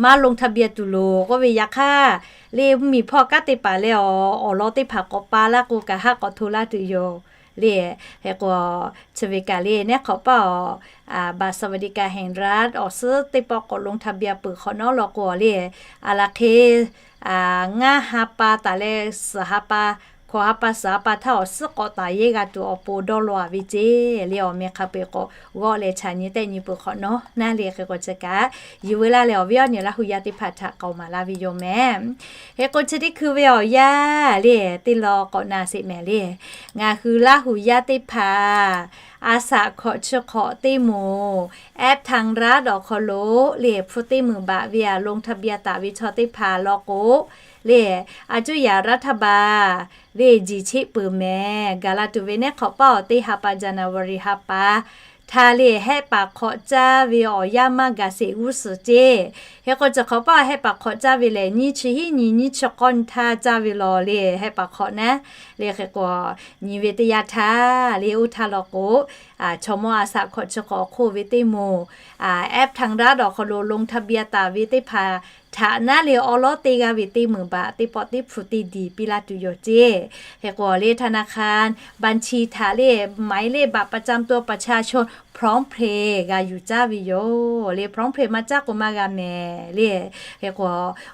maˇ ลงทะเบียน tuˬ loˍ k'oˆ ve yaꞈ hk'aˇ, le mvuhˇmiˬ hpawˇ kanˉ te paˍ leh awˬ, awˬ lawn teˇ hpaˍ k'awꞈ pa laˇ k'o kaꞈ haˆ k'awꞈ hto laˇ tuˬ yoˬ. Le hk'e k'o, chi ve kaꞈ le neˉ hk'awꞈ paˇ awˬ บัตรสวัสดิการแห่งรัฐ awˬ suhˉ teˇ pawˆ k'awꞈ ลงทะเบียน peuˬ hk'awꞈ nawˉ law k'o le, a laˬ hk'e ngaˇ ha pa taˍ leh suhˍ ha pa hk'oˆ hkawꞈ ha pa suhˍ ha pa htaˇ awˬ suhˉ k'awꞈ taˍ yehˇ g'a tuˬ awˬ pon dawˇ law-a ve ceˇ le. Awˬ meh hk'a peu-eˬ k'awꞈ g'awˆ leh chaꞈ nyi tehˆ nyi peuˬ hk'awꞈ nawˉ naˉ le. Hk'e k'o chi kaꞈ yuˬ ve laˇ leh awˬ viˉ awˬ nyi Laˇ hu yaˇ teˇ hpaˍ htaꞈ k'awꞈ maˍ laˇ ve yoˬ mehˍ. Hk'e k'o chi teˇ hkui ve awˬ yanˇ le teˇ law k'awꞈ na sheˍ mehˍ le. Ngaˬ hui Laˇ hu yaˇ teˇ hpaˍ a shaꞈ hkawꞈ chi hk'awꞈ teˇ moˍ แอปทางรัฐ awˬ hk'aw lo le hpu teˇ meunˍ baꞈ ve a ลงทะเบียน taˍ ve chaw teˇ hpaˍ law k'o le, a cuˇ yaꞈ รัฐบาล le jiˬ cheˆ peuˬ mehˍ. Gaˬ la tuˬ ve neˉ hk'awꞈ paˇ awˬ teˇ ha pa January ha pa htaˇ le hehˆ paˍ hk'awꞈ caˇ ve awˬ yanˇ maˇ gaˬ sheˍ g'uˇ suhˍ ceˇ. Hk'e k'o chi hk'awꞈ paˇ hehˆ paˍ hk'awꞈ caˇ ve lehˬ nyiˇ chi hiˉ nyi nyiˇ chi k'awˇ nyi htaˇ caˇ ve law le hehˆ paˍ hk'awꞈ naˉ le. Hk'e k'o nyi ve teˇ yanˇ htaˇ le oˇ htaˇ law k'o, chaw mawˇ a shaꞈ hkawꞈ chi hk'awꞈ awˬ hk'oˆ ve teˇ moˍ แอปทางรัฐ awˬ hk'aw lo ลงทะเบียน taˍ ve teˇ hpaˍ htaꞈ naˉ le awˉ lawˉ teˇ g'aˇ ve teˇ meunˍ baꞈ teˇ pawˆ teˇ hpu teˇ diˬ piˇ laˇ tuˬ yoˬ ceˇ. Hk'e k'o le ธนาคาร บัญชี htaꞈ le หมายเลขบัตรประจำตัวประชาชน พร้อมเพย์ g'a yuˬ caˇ ve yoˬ le. พร้อมเพย์ maˇ caˇ k'o maˇ g'a mehˍ le. Hk'e k'o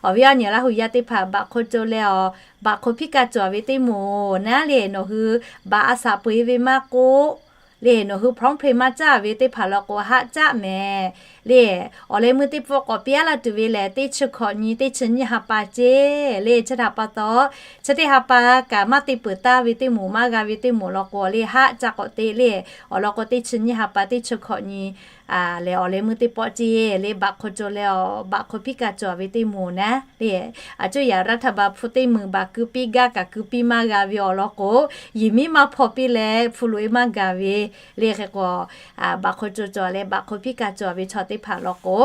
awˬ viˉ awˬ nyi Laˇ hu yaˇ teˇ hpaˍ baꞈ hk'aw cawˬ leh awˬ baꞈ hk'aw piˇ kaꞈ cawˬ ve teˇ moˍ naˉ le nawˬ hui baꞈ a shaꞈ peu-eˬ ve maˇ k'oˆ le nawˬ hui พร้อมเพย์ maˇ caˇ ve teˇ hpaˍ law k'o haˆ caˆ mehˍ le. Awˬ leh meuˇ teˇ pawˆ k'awꞈ piˇ laˇ tuˬ ve lehˬ teˇ chi hkawꞈ nyi teˇ chi nyiˇ ha pa ceˇ le. Chi htaꞈ pa taw chi teˇ ha pa kaꞈ maˇ te peuˬ taˍ ve teˇ moˍ maˇ g'a ve teˇ moˍ law k'o le haˆ caˆ k'awꞈ te le. Awˬ lawn k'o teˇ chi nyiˇ ha pa teˇ chi hkawꞈ nyi lehˬ awˬ leh meuˇ teˇ pawˆ ceˇ le baꞈ hk'aw cawˬ leh awˬ baꞈ hk'aw piˇ kaꞈ cawˬ ve teˇ moˍ naˉ le, a cuˇ yaꞈ รัฐบาล hpu teˇ meunˍ baꞈ keu piˇ gaˇ kaꞈ keu piˇ maˇ g'a ve awˬ lawn k'o, yehˬ miˉ maˇ hpaw piˇ leh hpu loꞈ-e maˇ gaˬ ve le. Hk'e k'o baꞈ hk'aw cawˬ cawˬ leh baꞈ hk'aw piˇ kaꞈ cawˬ ve chaw teˇ hpaˍ law k'o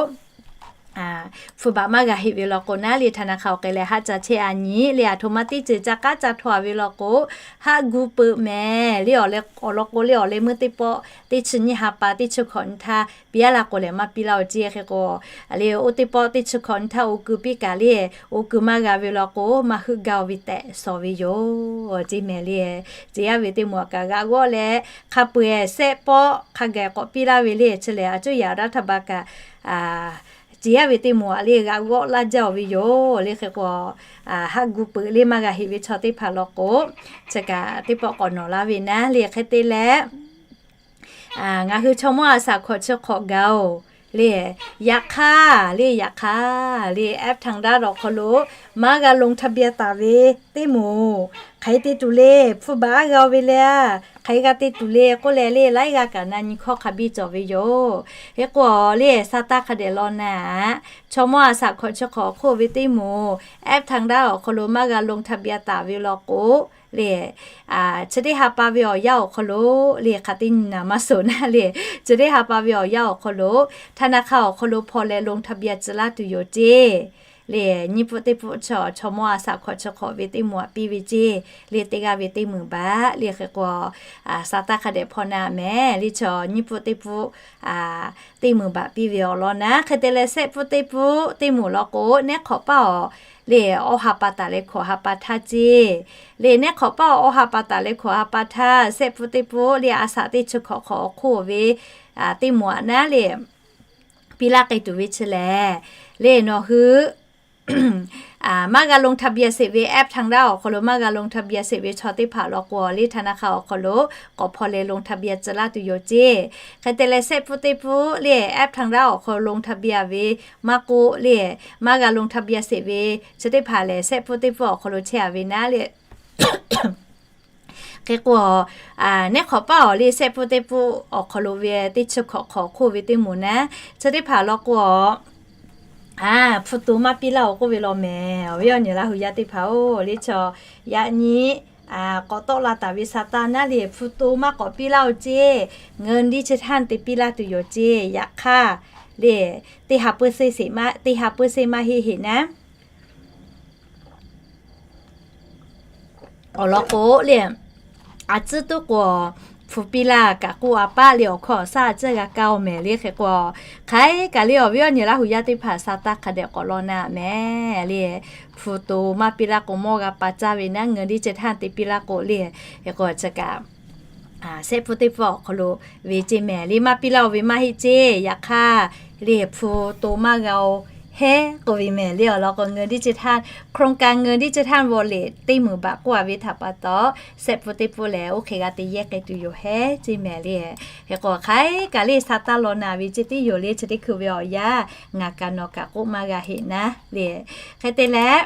hpu baꞈ maˇ g'a heˆ ve law k'o naˉ le ธนาคาร awˬ k'ai leh haˆ ca chehˇ a nyi le a htoꞈ ma teˇ ceuˬ ca k'aˉ ca htaw-a ve law k'o haˆ gu peuˬ mehˍ le. Awˬ lawn k'o le awˬ leh meuˇ teˇ pawˆ teˇ chi nyiˇ ha pa teˇ chi hkawꞈ nyi htaˇ piˇ laˇ k'o lehˬ maˇ piˇ laˇ-oˬ ceˇ. Hk'e k'o le oˇ teˇ pawˆ teˇ chi hkawꞈ nyi htaˇ oˇ keu piˇ kaꞈ le oˇ keu maˇ g'a ve law k'o maˇ heuˆ gaˇ-o ve tehꞈ shawˍ ve yoˬ ceˇ mehˍ le. Ceˇ yaˇ ve teˇ moˍ a kaꞈ g'a g'awˆ leh hk'a peu-eˬ sehˆ pawˆ hk'a gaˬ k'awꞈ piˇ laˇ ve le chi lehˬ a cuˇ yaꞈ รัฐบาล kaꞈ ceˇ yaˇ ve teˇ moˍ a le g'a g'awˆ laˇ jaˇ-oˬ ve yoˬ le. Hk'e k'o haˆ gu peuˬ le maˇ g'a heˆ ve chaw teˇ hpaˍ law k'o chi kaꞈ teˇ pawˆ k'awꞈ nawˬ laˇ ve naˉ le hk'e te leh ngaˬ hui chaw mawˇ a shaꞈ hkawꞈ chi hk'awꞈ gaˬ-oˬ le. Yaꞈ hk'aˇ le yaꞈ hk'aˇ le แอปทางรัฐ awˬ hk'aw lo maˇ g'a ลงทะเบียน taˍ ve teˇ moˍ hk'aˬ hk'e te tuˬ le hpu baꞈ aˉ g'a-o ve le a hk'aˬ hk'e g'a te tuˬ le k'oˆ leh le laiˉ g'aˇ kaꞈ na nyi hkawˇ hk'a biˇ cawˬ ve yoˬ. Hk'e k'o le sa taˇ hk'a dehꞈ law na-a, chaw mawˇ a shaꞈ hkawꞈ chi hk'awꞈ awˬ hk'oˆ ve teˇ moˍ แอปทางรัฐ awˬ hk'aw lo maˇ g'a ลงทะเบียน taˍ ve law k'o le chi teˇ ha pa ve awˬ yanˇ awˬ hk'aw lo le hk'aˬ teˇ nyi naˍ maˇ suhˍ naˉ le chi teˇ ha pa ve awˬ yanˇ awˬ hk'aw lo ธนาคาร awˬ hk'aw lo hpaw leh ลงทะเบียน tcuh laˇ tuˬ yoˬ ceˇ le. Nyiˇ pfuhˆ teˇ pfuhˆ chaw chaw mawˇ a shaꞈ hkawꞈ chi hk'awꞈ ve teˇ moˍ aꞈ piˇ ve ceˇ le teˇ g'aˇ ve teˇ meunˍ baꞈ le. Hk'e k'o sa taˇ hk'a dehꞈ hpaw na mehˍ le chaw nyiˇ pfuhˆ teˇ pfuhˆ teˇ meunˍ baꞈ piˇ ve awˬ lawn naˉ hk'e te leh sehˆ pfuhˆ teˇ pfuhˆ teˇ moˍ law k'o neˉ hk'awꞈ paˇ awˬ le awˇ ha pa taˍ leh hkawꞈ ha pa htaˇ ceˇ le neˉ hk'awꞈ paˇ awˇ ha pa taˍ leh hkawꞈ ha pa htaˇ sehˆ pfuhˆ teˇ pfuhˆ le a shaꞈ teˇ chi hk'awꞈ hk'awꞈ awˬ hk'oˆ ve teˇ moˍ aꞈ naˉ le piˇ laˇ k'ai tuˬ ve chi lehˬ le nawˬ hui maˇ g'a ลงทะเบียน sheˍ ve แอปทางรัฐ awˬ hk'aw lo maˇ g'a ลงทะเบียน sheˍ ve chaw teˇ hpaˍ law k'o le ธนาคาร awˬ hk'aw lo k'awꞈ hpaw leh ลงทะเบียน tcuh laˇ tuˬ yoˬ ceˇ. Hk'e te leh sehˆ pfuhˆ teˇ pfuhˆ le แอปทางรัฐ awˬ hk'aw lo ลงทะเบียน ve maˇ k'oˆ le maˇ g'a ลงทะเบียน sheˍ ve chi teˇ hpaˍ lehˬ sehˆ pfuhˆ teˇ pfuhˆ awˬ hk'aw lo chehˇ-a ve naˉ le Hk'e k'o, neˉ hk'awꞈ paˇ awˬ le sehˆ pfuhˆ teˇ pfuhˆ awˬ hk'aw lo ve teˇ chi hkawꞈ hk'awꞈ hk'oˆ ve teˇ moˍ naˉ, chi teˇ hpaˍ law k'o, hpu to maˇ piˇ laˇ-oˬ k'oˆ ve law mehˍ. Awˬ viˉ awˬ nyi Laˇ hu yaˇ teˇ hpaˍ-oˬ, le chaw yaꞈ nyi k'awꞈ tawˆ la taˍ ve sa taˇ naˉ le hpu to maˇ k'awꞈ piˇ laˇ-oˬ ceˇ. เงินดิจิทัล te piˇ laˇ tuˬ yoˬ ceˇ. Yaꞈ hk'aˇ le, teˇ ha pui se maˇ heˆ heˆ naˉ awˬ lawn k'o le, a tcuhˉ tuˉ k'o, hpu piˇ laˇ kaꞈ k'oˆ a paˆ le awˬ hkawˇ awˬ shaˉ a tcuhˉ g'a kaˇ-oˬ mehˍ le. Hk'e k'o, hk'aˬ hk'e kaꞈ le awˬ viˉ awˬ nyi Laˇ hu yaˇ teˇ hpaˍ sa taˇ hk'a dehꞈ k'awꞈ law na mehˍ le. Hpu to maˇ piˇ laˇ k'o mawˇ g'a pa caˇ ve naˉ, เงินดิจิทัล te piˇ laˇ k'o le. Hk'e k'o chi kaꞈ sehˆ pfuhˇ teˇ pfuhˇ awˬ hk'aw lo ve ceˇ mehˍ le. Maˇ piˇ laˇ-oˬ ve maˇ heˆ ceˇ. Yaꞈ hk'aˇ le hpu to maˇ g'a-oˬ heˉ k'oˆ ve mehˍ le. Awˬ lawn k'o, เงินดิจิทัล โครงการเงินดิจิทัลวอลเล็ต teˇ meunˍ baꞈ k'oˆ a ve htaꞈ pa taw, shehˆ pfuhˇ teˇ pfuhˇ lehˬ, oˇ hk'e g'a te yehˇ k'ai tuˬ yoˬ heˉ ceˇ mehˍ le. Hk'e k'o, hk'aiˉ kaꞈ le sa taˇ law na ve ceˇ tiˉ yoˬ le. Chi teˇ hkui ve awˬ yanˇ ngaˬ kaꞈ nawˬ kaꞈ k'oˆ maˇ g'a heˆ naˉ le. Hk'e te leh,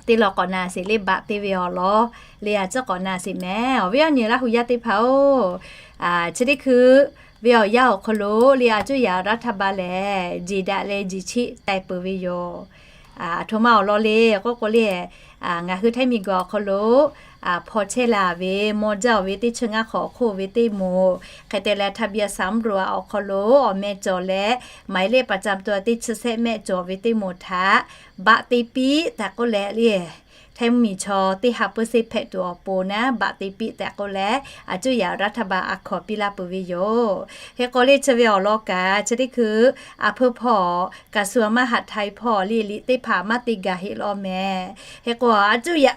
teˇ law k'awꞈ na sheˍ le, baꞈ te ve awˬ lawn le, a ciˉ k'awꞈ na sheˍ mehˍ. Awˬ viˉ awˬ nyi Laˇ hu yaˇ teˇ hpaˍ-oˬ, chi teˇ hkui ve awˬ yanˇ awˬ hk'aw lo le, a cuˇ yaꞈ รัฐบาล lehˬ, jeˬ daꞈ leh jeˬ chiˆ taiˍ peuˬ ve yoˬ. Aˬ htoꞈ ma awˬ lawn le k'oˆ k'o le, ngaˬ hui Htaiˇ miˬguiˬ awˬ hk'aw lo hpaw chehˇ la ve, maw jaˇ-oˬ ve teˇ chi ngaˇ hk'awꞈ awˬ hk'oˆ ve teˇ moˍ, hk'e te leh ทะเบียนสำรวจ awˬ hk'aw lo awˬ meh cawˬ leh, หมายเลขประจำตัว teˇ chi shehˆ mehˆ cawˬ ve teˇ moˍ htaꞈ baꞈ te piˇ tehꞈ k'oˆ leh le, Htaiˇ mvuhˇmiˬ chaw teˇ ha เปอร์เซ็นต์ hpehꞈ tuˬ awˬ pon naˉ, baꞈ te piˇ tehꞈ k'oˆ leh, a cuˇ yaꞈ รัฐบาล a hkawˍ piˇ laˇ peuˬ ve yoˬ. Hk'e k'o le, chi ve awˬ lawn kaꞈ chi teˇ hkui a hpuiˇ hpawˇ กระทรวงมหาดไทย hpawˇ le, liꞈ teˇ hpaˍ maˇ te gaˬ heˆ law mehˍ. Hk'e k'o, a cuˇ yaꞈ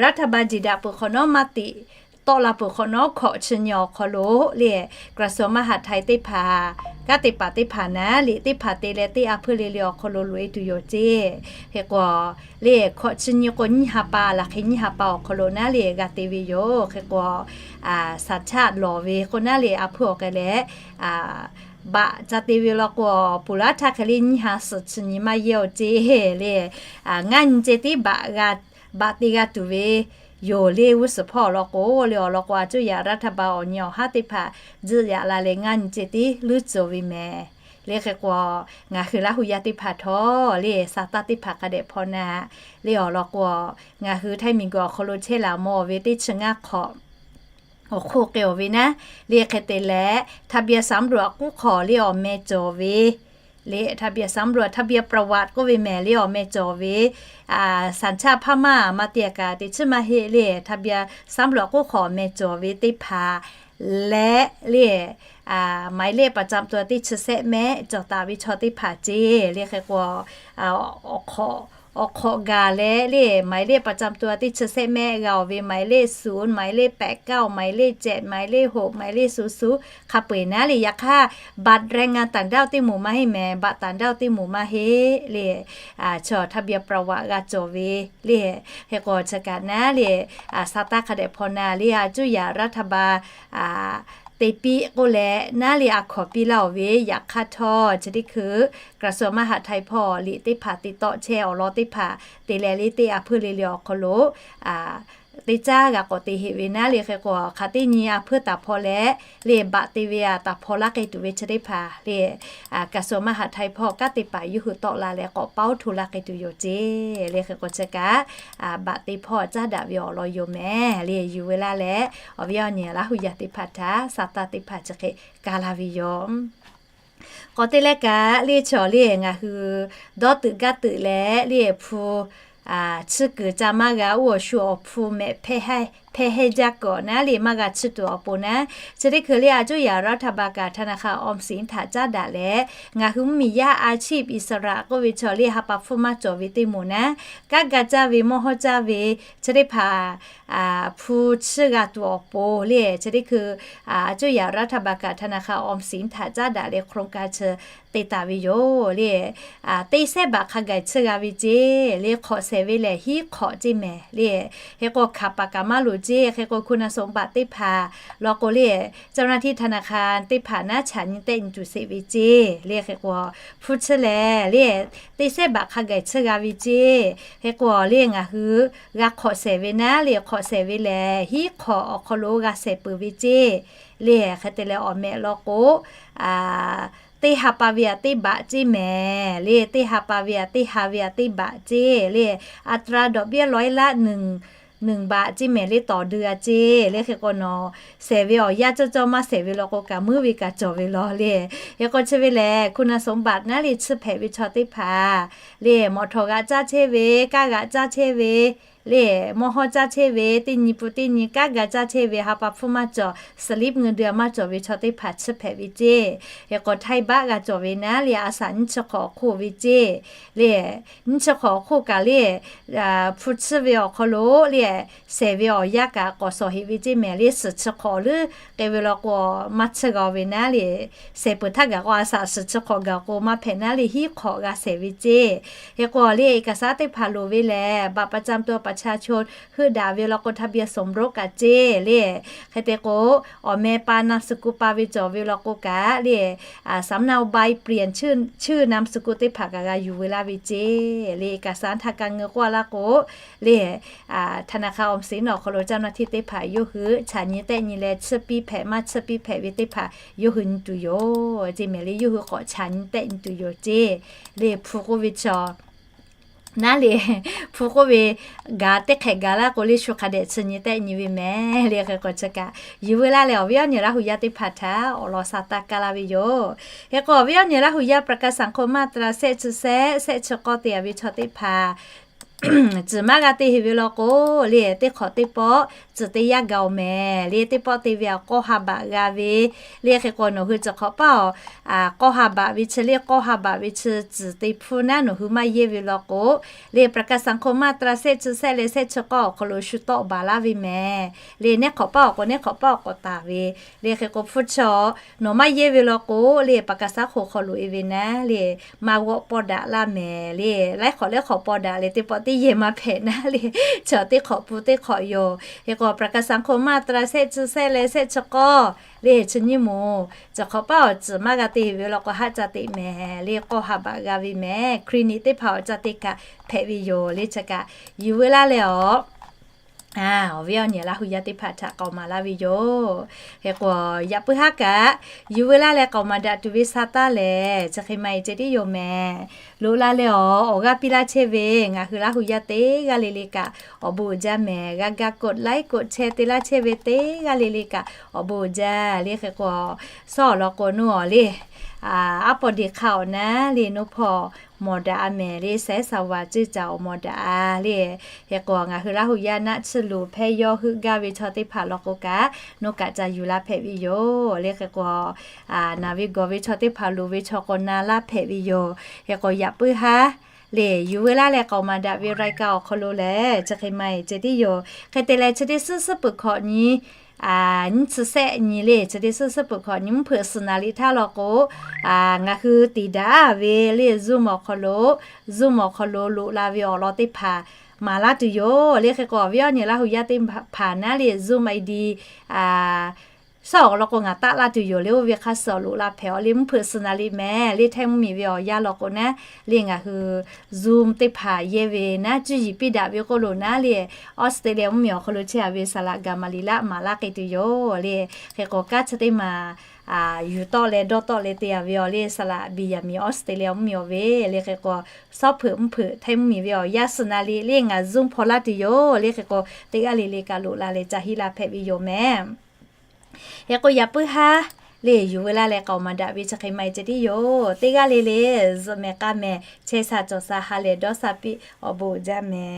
รัฐบาล jeˬ daꞈ peuˬ hk'awꞈ nawˉ, maˇ teꞈ tawˆ la peuˬ hk'awꞈ nawˉ, hkawꞈ chi nyi awˬ hk'aw lo le, กระทรวงมหาดไทย teˇ hpaˍ, kanˉ te paˍ teˇ hpaˍ naˉ, liꞈ teˇ hpaˍ te leh teˇ a hpuiˇ le le awˬ hk'aw lo loꞈ e tuˬ yoˬ ceˇ. Hk'e k'o, le hkawꞈ chi nyi k'o, nyiˇ ha pa, laˬ hk'e nyiˇ ha pa awˬ hk'aw lo naˉ le g'a te ve yoˬ. Hk'e k'o, สัญชาติ lawˬ ve k'o naˉ le, a hpuiˇ awˬ k'ai leh baꞈ ca te ve law k'o, puˍ laˉ htaˇ hk'e le nyiˇ ha suhˍ chi nyi maˇ yehˇ-oˬ ceˇ le. Ngaˇ nyi ceh tiˉ baꞈ te g'a tuˬ ve yoˬ le. G'uˇ suhˍ hpawˇ awˬ lawn k'o le, awˬ lawn k'o, a cuˇ yaꞈ รัฐบาล awˬ nyi awˬ haˉ teˇ hpaˍ tzuhˆ yaꞈ la leh ngaˇ nyi ceh tiˉ leuˉ cawˬ ve mehˍ le. Hk'e k'o, ngaˬ hui Laˇ hu yaˇ teˇ hpaˍ htawˇ le, sa taˇ teˇ hpaˍ hk'a dehꞈ hpaw na le. Awˬ lawn k'o, ngaˬ hui Htaiˇ miˬguiˬ awˬ hk'aw lo chehˇ laˬ mawˬ ve teˇ chi ngaˇ hk'awꞈ awˬ hk'oˆ k'ai-oˬ ve naˉ le. Hk'e te leh ทะเบียนสำรวจ k'oˆ hk'awꞈ le awˬ meh cawˬ ve le, ทะเบียนสำรวจ ทะเบียนประวัติ k'oˆ ve mehˍ le, awˬ meh cawˬ ve, สัญชาติพม่า maˇ te kaꞈ teꞈ chiˉ maˇ heˆ le. ทะเบียนสำรวจ k'oˆ hk'awꞈ awˬ meh cawˬ ve teˇ hpaˍ leh le, หมายเลขประจำตัว teˇ chi shehˆ mehˆ cawˬ taˍ ve chaw teˇ hpaˍ ceˇ le. Hk'e k'o, awˬ hk'awꞈ gaˬ leh le, หมายเลขประจำตัว teˇ chi shehˆ mehˆ g'a-oˬ ve, หมายเลขศูนย์ หมายเลขแปดเก้า หมายเลขเจ็ด หมายเลขหก หมายเลขศูนย์ศูนย์ hk'a peu-eˬ naˉ le. Yaꞈ hk'aˇ บัตรแรงงานต่างด้าว teˇ moˍ maˇ heˆ mehˍ, บัตรต่างด้าว teˇ moˍ maˇ heˆ le. Chaw ทะเบียนประวัติ g'a cawˬ ve le. Hk'e k'o, chi kaꞈ naˉ le, sa taˇ hk'a dehꞈ hpaw na le, a cuˇ yaꞈ รัฐบาล te piˇ k'oˆ leh naˉ le, a hkawˍ piˇ laˇ-oˬ ve. Yaꞈ hk'aˇ htawˇ, chi teˇ hkui กระทรวงมหาดไทย hpawˇ liꞈ teˇ hpaˍ te tawˆ chehˇ awˬ lawn teˇ hpaˍ te leh le, teˇ a hpuiˇ le le awˬ hk'aw lo teˇ caˉ g'a k'awꞈ te heˆ ve naˉ le. Hk'e k'o, hk'aˬ teˇ nyi a hpuiˇ taˍ hpaw leh le, baꞈ te ve a taˍ hpaw laˇ k'ai tuˬ ve chi teˇ hpaˍ le, กระทรวงมหาดไทย hpawˇ kanˉ te paˍ yawˇ hui tawˆ la leh k'awꞈ paoˉ hto laˇ k'ai tuˬ yoˬ ceˇ le. Hk'e k'o, chi kaꞈ baꞈ te hpawˇ caˉ daꞈ ve awˬ lawn yoˬ mehˍ le. Yuˬ ve laˇ leh, awˬ viˉ awˬ nyi Laˇ hu yaˇ teˇ hpaˍ htaꞈ sa taˇ teˇ hpaˍ chi hk'e ka la ve yoˬ. K'awꞈ te leh kaꞈ le, chaw le ngaˬ hui dawˇ teuꞈ gaˇ teuꞈ leh le, hpu chiˇ kuiˬ ca maˇ g'a, oˇ awˬ shu awˬ hpu mehꞈ hpehˇ hehˇ jaˇ kawꞈ naˉ le, maˇ g'a chiˇ tuˬ awˬ pon naˉ, chi teˇ hkui le a cuˇ yaꞈ รัฐบาล kaꞈ ธนาคารออมสิน htaꞈ caˉ daꞈ leh, ngaˬ hui mvuhˇmiˬ yaˇ อาชีพอิสระ k'oˆ ve chaw le ha pa hpfuhˇ maˇ cawˬ ve teˇ moˍ naˉ, kanˉ ga caˇ ve, mawˇ hawˇ caˇ ve, chi teˇ hpaˍ hpu chiˇ g'a tuˬ awˬ pon le, chi teˇ hkui a cuˇ yaꞈ รัฐบาล kaꞈ ธนาคารออมสิน htaꞈ caˉ daꞈ leh โครงการ chi te taˍ ve yoˬ le. Teˇ shehˆ baꞈ hk'a gaˬ chiˇ g'a ve ceˇ le, hk'awꞈ shehˍ ve lehˬ hiˉ hk'awꞈ ceˇ mehˍ le. Hk'e k'o, hkanˍ paˍ kaꞈ maˇ loˍ ceˇ. Hk'e k'o, คุณสมบัติ teˇ hpaˍ law k'o le, เจ้าหน้าที่ธนาคาร teˇ hpaˍ naˉ chaꞈ nyi tehˆ nyi tuˬ sheˍ ve ceˇ le. Hk'e k'o, hpu chi lehˬ le, teˇ shehˆ baꞈ hk'a gaˬ chiˇ g'a ve ceˇ. Hk'e k'o le, ngaˬ hui g'a hk'awꞈ shehˍ ve naˉ le, hk'awꞈ shehˍ ve lehˬ hiˉ hk'awꞈ awˬ hk'aw lo g'a shehˍ peuˬ ve ceˇ le. Hk'e te leh awˬ meh law k'o, teˇ ha pa ve aꞈ teˇ baꞈ ceˇ mehˍ le, teˇ ha pa ve aꞈ teˇ ha ve aꞈ teˇ baꞈ ceˇ le. อัตราดอกเบี้ย ร้อยละหนึ่ง หนึ่งบาท ceˇ mehˍ le, ต่อเดือน ceˇ le. Hk'e k'o nawˬ shehˍ ve awˬ yanˇ cawˇ cawˇ maˇ shehˍ ve law k'o kaꞈ, muiˉ ve kaꞈ cawˬ ve law le. Hk'e k'o, chi ve lehˬ คุณสมบัติ naˉ le chiˇ hpehꞈ ve chaw teˇ hpaˍ le, mawˬ htawˍ g'aꞈ caˇ chehˇ ve, kaˇ g'aꞈ caˇ chehˇ ve le, mawˇ hawˇ caˇ chehˇ ve, teˇ nyi pun teˇ nyi kanˉ ga caˇ chehˇ ve, ha pa hpfuhˇ maˇ cawˬ, slip เงินเดือน maˇ cawˬ ve chaw teˇ hpaˍ chiˇ hpehꞈ ve ceˇ. Hk'e k'o, htaiˇ baˆ g'a cawˬ ve naˉ le, a shaꞈ nyiˇ chi hk'awꞈ awˬ hk'oˆ ve ceˇ. Le, nyiˇ chi hk'awꞈ awˬ hk'oˆ kaꞈ le, hpu chiˇ ve awˬ hk'aw lo le, shehˍ ve awˬ yanˇ kaꞈ k'awꞈ shawˍ heꞈ ve ceˇ mehˍ le, suhˍ chi hk'awꞈ leuˉ k'ai ve law k'o, maˇ chiˇ g'a ve naˉ le, shehˍ peuˬ htaˇ gaˬ k'o, a shaꞈ suhˍ chi hk'awꞈ gaˬ k'o maˇ hpehꞈ naˉ le, hiˉ hk'awꞈ g'a shehˍ ve ceˇ. Hk'e k'o le, เอกสาร teˇ hpaˍ loˍ ve lehˬ, บัตรประจำตัวประชาชน heuˆ daꞈ ve law k'o ทะเบียนสมรส kaꞈ ceˇ le. Hk'e te k'o, awˬ meh pa นามสกุล pa ve cawˬ ve law k'o kaꞈ le, สำเนาใบเปลี่ยนชื่อ ชื่อ นามสกุล teˇ hpaˍ kaꞈ g'a yuˬ veu laˇ ve ceˇ. Le, เอกสารทางการเงิน k'oˆ a laˇ k'o le, ธนาคารออมสิน awˬ hk'aw lo เจ้าหน้าที่ teˇ hpaˍ yawˇ hui chaꞈ nyi tehˆ nyi leh chiˇ piˇ hpehꞈ maˇ chiˇ piˇ hpehꞈ ve teˇ hpaˍ yawˇ hui nyi tuˬ yoˬ ceˇ mehˍ le, yawˇ hui k'awꞈ chaꞈ nyi tehˆ nyi tuˬ yoˬ ceˇ. Le, hpu k'oˆ ve chaw naˉ le, hpu k'oˆ ve gaˬ teˇ hk'ehꞈ gaˬ laˇ k'o le, shu hk'a dehꞈ chi nyi tehˆ nyi ve mehˍ le. Hk'e k'o chi kaꞈ yuˬ veu laˇ leh, awˬ viˉ awˬ nyi Laˇ hu yaˇ teˇ hpaˍ htaꞈ awˬ lawn sha taˇ kaˇ laˇ ve yoˬ. Hk'e k'o, awˬ viˉ awˬ nyi Laˇ hu yaˇ ประกันสังคม มาตรา shehˆ chi shehˆ, shehˆ chi k'awˇ te a ve chaw teˇ hpaˍ tcuhˍ maˇ g'a te heꞈ ve law k'o le, teˇ hk'awꞈ teˇ pawˆ tcuhˍ te yaˇ gaˬ-oˬ mehˍ le. Teˇ pawˆ te ve awˬ k'awˇ ha baꞈ g'a ve le. Hk'e k'o, nawˬ hui chi hk'awꞈ paˇ awˬ k'awˇ ha baꞈ ve chi le, k'awˇ ha baꞈ ve chi tcuhˍ te hpfuhˇ naˉ nawˬ hui maˇ yehˇ ve law k'o le, ประกันสังคม มาตรา shehˆ chi shehˆ leh shehˆ chi k'awˇ awˬ hk'aw lo shu tawˆ baˬ laˇ ve mehˍ le. Nehˉ hk'awꞈ paˇ awˬ k'o nehˉ hk'awꞈ paˇ awˬ k'awꞈ taˍ ve le. Hk'e k'o, hpu chi nawˬ maˇ yehˇ ve law k'o le, ประกันสังคม hk'aw loꞈ e ve naˉ le, maˇ g'awˆ pawˇ daꞈ laˇ mehˍ le. Laiˉ hk'awꞈ lehˉ hk'awꞈ pawˇ daꞈ le, teˇ pawˆ teˇ yehˬ maˇ hpehꞈ naˉ le, chaw teˇ hk'awꞈ pun teˇ hk'awꞈ yoˬ. Hk'e k'o, ประกันสังคม มาตรา shehˆ chi shehˆ leh shehˆ chi k'awˇ le, chi nyiˇ moˍ chi hk'awꞈ paˇ awˬ tcuhˍ maˇ g'a te heꞈ ve law k'o, haˆ ca teꞈ mehˍ le, k'awˇ ha baꞈ g'a ve mehˍ. Clinic teˇ hpaˍ awˬ ca te kaꞈ hpehꞈ ve yoˬ le. Chi kaꞈ yuˬ veu laˇ leh awˬ awˬ viˉ awˬ nyi Laˇ hu yaˇ teˇ hpaˍ htaꞈ k'aoˍ maˍ laˇ ve yoˬ. Hk'e k'o, yaꞈ puiˉ haˉ kaꞈ yuˬ veu laˇ leh k'aoˍ maˍ daꞈ tuˬ ve sha taˇ lehˬ, chi hk'e maˇ heˆ ceh tiˉ yoˬ mehˍ. Loꞈ la leh awˬ, awˬ g'aˇ piˇ laˇ chehˇ ve ngaˬ hui Laˇ hu yaˇ teˇ g'aˇ le le kaꞈ awˬ bon uiˍ jaˇ mehˍ. G'a ga กดไลค์ กดแชร์ te laˇ chehˇ ve teˇ g'aˇ le le kaꞈ awˬ bon uiˍ jaˇ le. Hk'e k'o, shawˉ awˬ lawn k'o, nuˇ awˬ le, aˉ pawˇ de hk'a awˬ naˉ le, nuˇ hpawˇ mawˬ daꞈ a mehˍ le, saiˉ sa vaˍ ceˇ caˬ awˬ mawˬ daꞈ a le. Hk'e k'o, ngaˬ hui Laˇ hu yaˇ naˆ tsuhˇ luˬ hpehˇ yawˇ heuˆ gaˇ ve chaw teˇ hpaˍ law k'o kaꞈ, nuˇ kaꞈ ca yuˬ la hpehꞈ ve yoˬ le. Hk'e k'o, naˬ ve gawˬ ve chaw teˇ hpaˍ loˍ ve chaw k'o na laˇ hpehꞈ ve yoˬ. Hk'e k'o, yaꞈ puiˉ haˉ le yuˬ veu laˇ leh k'aoˍ maˍ daꞈ ve รายการ awˬ hk'aw lo lehˬ, chi hk'e maˇ heˆ ceh tiˉ yoˬ. Hk'e te leh, chi teˇ suhˉ suhˉ peuˬ hkawꞈ nyi nyiˇ chi shehˆ nyi le, chi teˇ suhˉ suhˉ peuˬ hkawꞈ nyi mvuhˇ hpeuꞈ suhˍ naˍ riˍ htaˇ law k'o, ngaˬ hui tiˍ daꞈ ve le, Zoom awˬ hk'aw lo, Zoom awˬ hk'aw lo loꞈ la ve awˬ lawn teˇ hpaˍ maˍ laˇ tuˬ yoˬ le. Hk'e k'o, awˬ viˉ awˬ nyi Laˇ hu yaˇ teˇ hpaˍ naˉ le, Zoom ID shawˉ awˬ lawn k'o ngaˬ taˆ laˇ tuˬ yoˬ le. Oˇ ve hk'a suh awˬ loꞈ la hpehꞈ awˬ le, mvuhˇ hpeuꞈ suhˍ naˍ riˍ mehˍ le, htaiˇ mvuhˇ miˬ ve awˬ yanˇ law k'o naˉ le, ngaˬ hui Zoom teˇ hpaˍ yehˇ ve naˉ, cuˇ yiˍ piˇ daꞈ ve k'oˆ lo naˉ le, Australia mvuhˇ miˬ awˬ hk'aw lo chehˇ a ve saˍ laꞈ gaˬ maˍ liꞈ laˆ maˍ laˇ k'ai tuˬ yoˬ le. Hk'e k'o, kanˉ chi teˇ maˬ yuˬ tawˆ leh dawˇ tawˆ leh te a ve awˬ le, saˍ laꞈ biˬ yaˍ miˬ Australia mvuhˇ miˬ awˬ ve le. Hk'e k'o, shawˉ hpeuꞈ mvuhˇ hpeuꞈ htaiˇ mvuhˇ miˬ ve awˬ yanˇ suhˍ naˍ riˍ le ngaˬ Zoom hpaw laˇ tuˬ yoˬ le. Hk'e k'o, teˇ g'aˇ le le kaꞈ loꞈ la leh ca hiˆ la hpehꞈ ve yoˬ mehˍ. Hk'e k'o, yaꞈ puiˉ haˉ le yuˬ veu laˇ leh k'aoˍ maˍ daꞈ ve chi hk'e maˇ heˆ ceh tiˉ yoˬ. Teˇ g'aˇ le le zuhꞈ mehˍ k'a mehˍ, chehˇ sha cawˬ sha ha lehˬ dawˇ sha piˇ, awˬ bon uiˍ jaˇ mehˍ.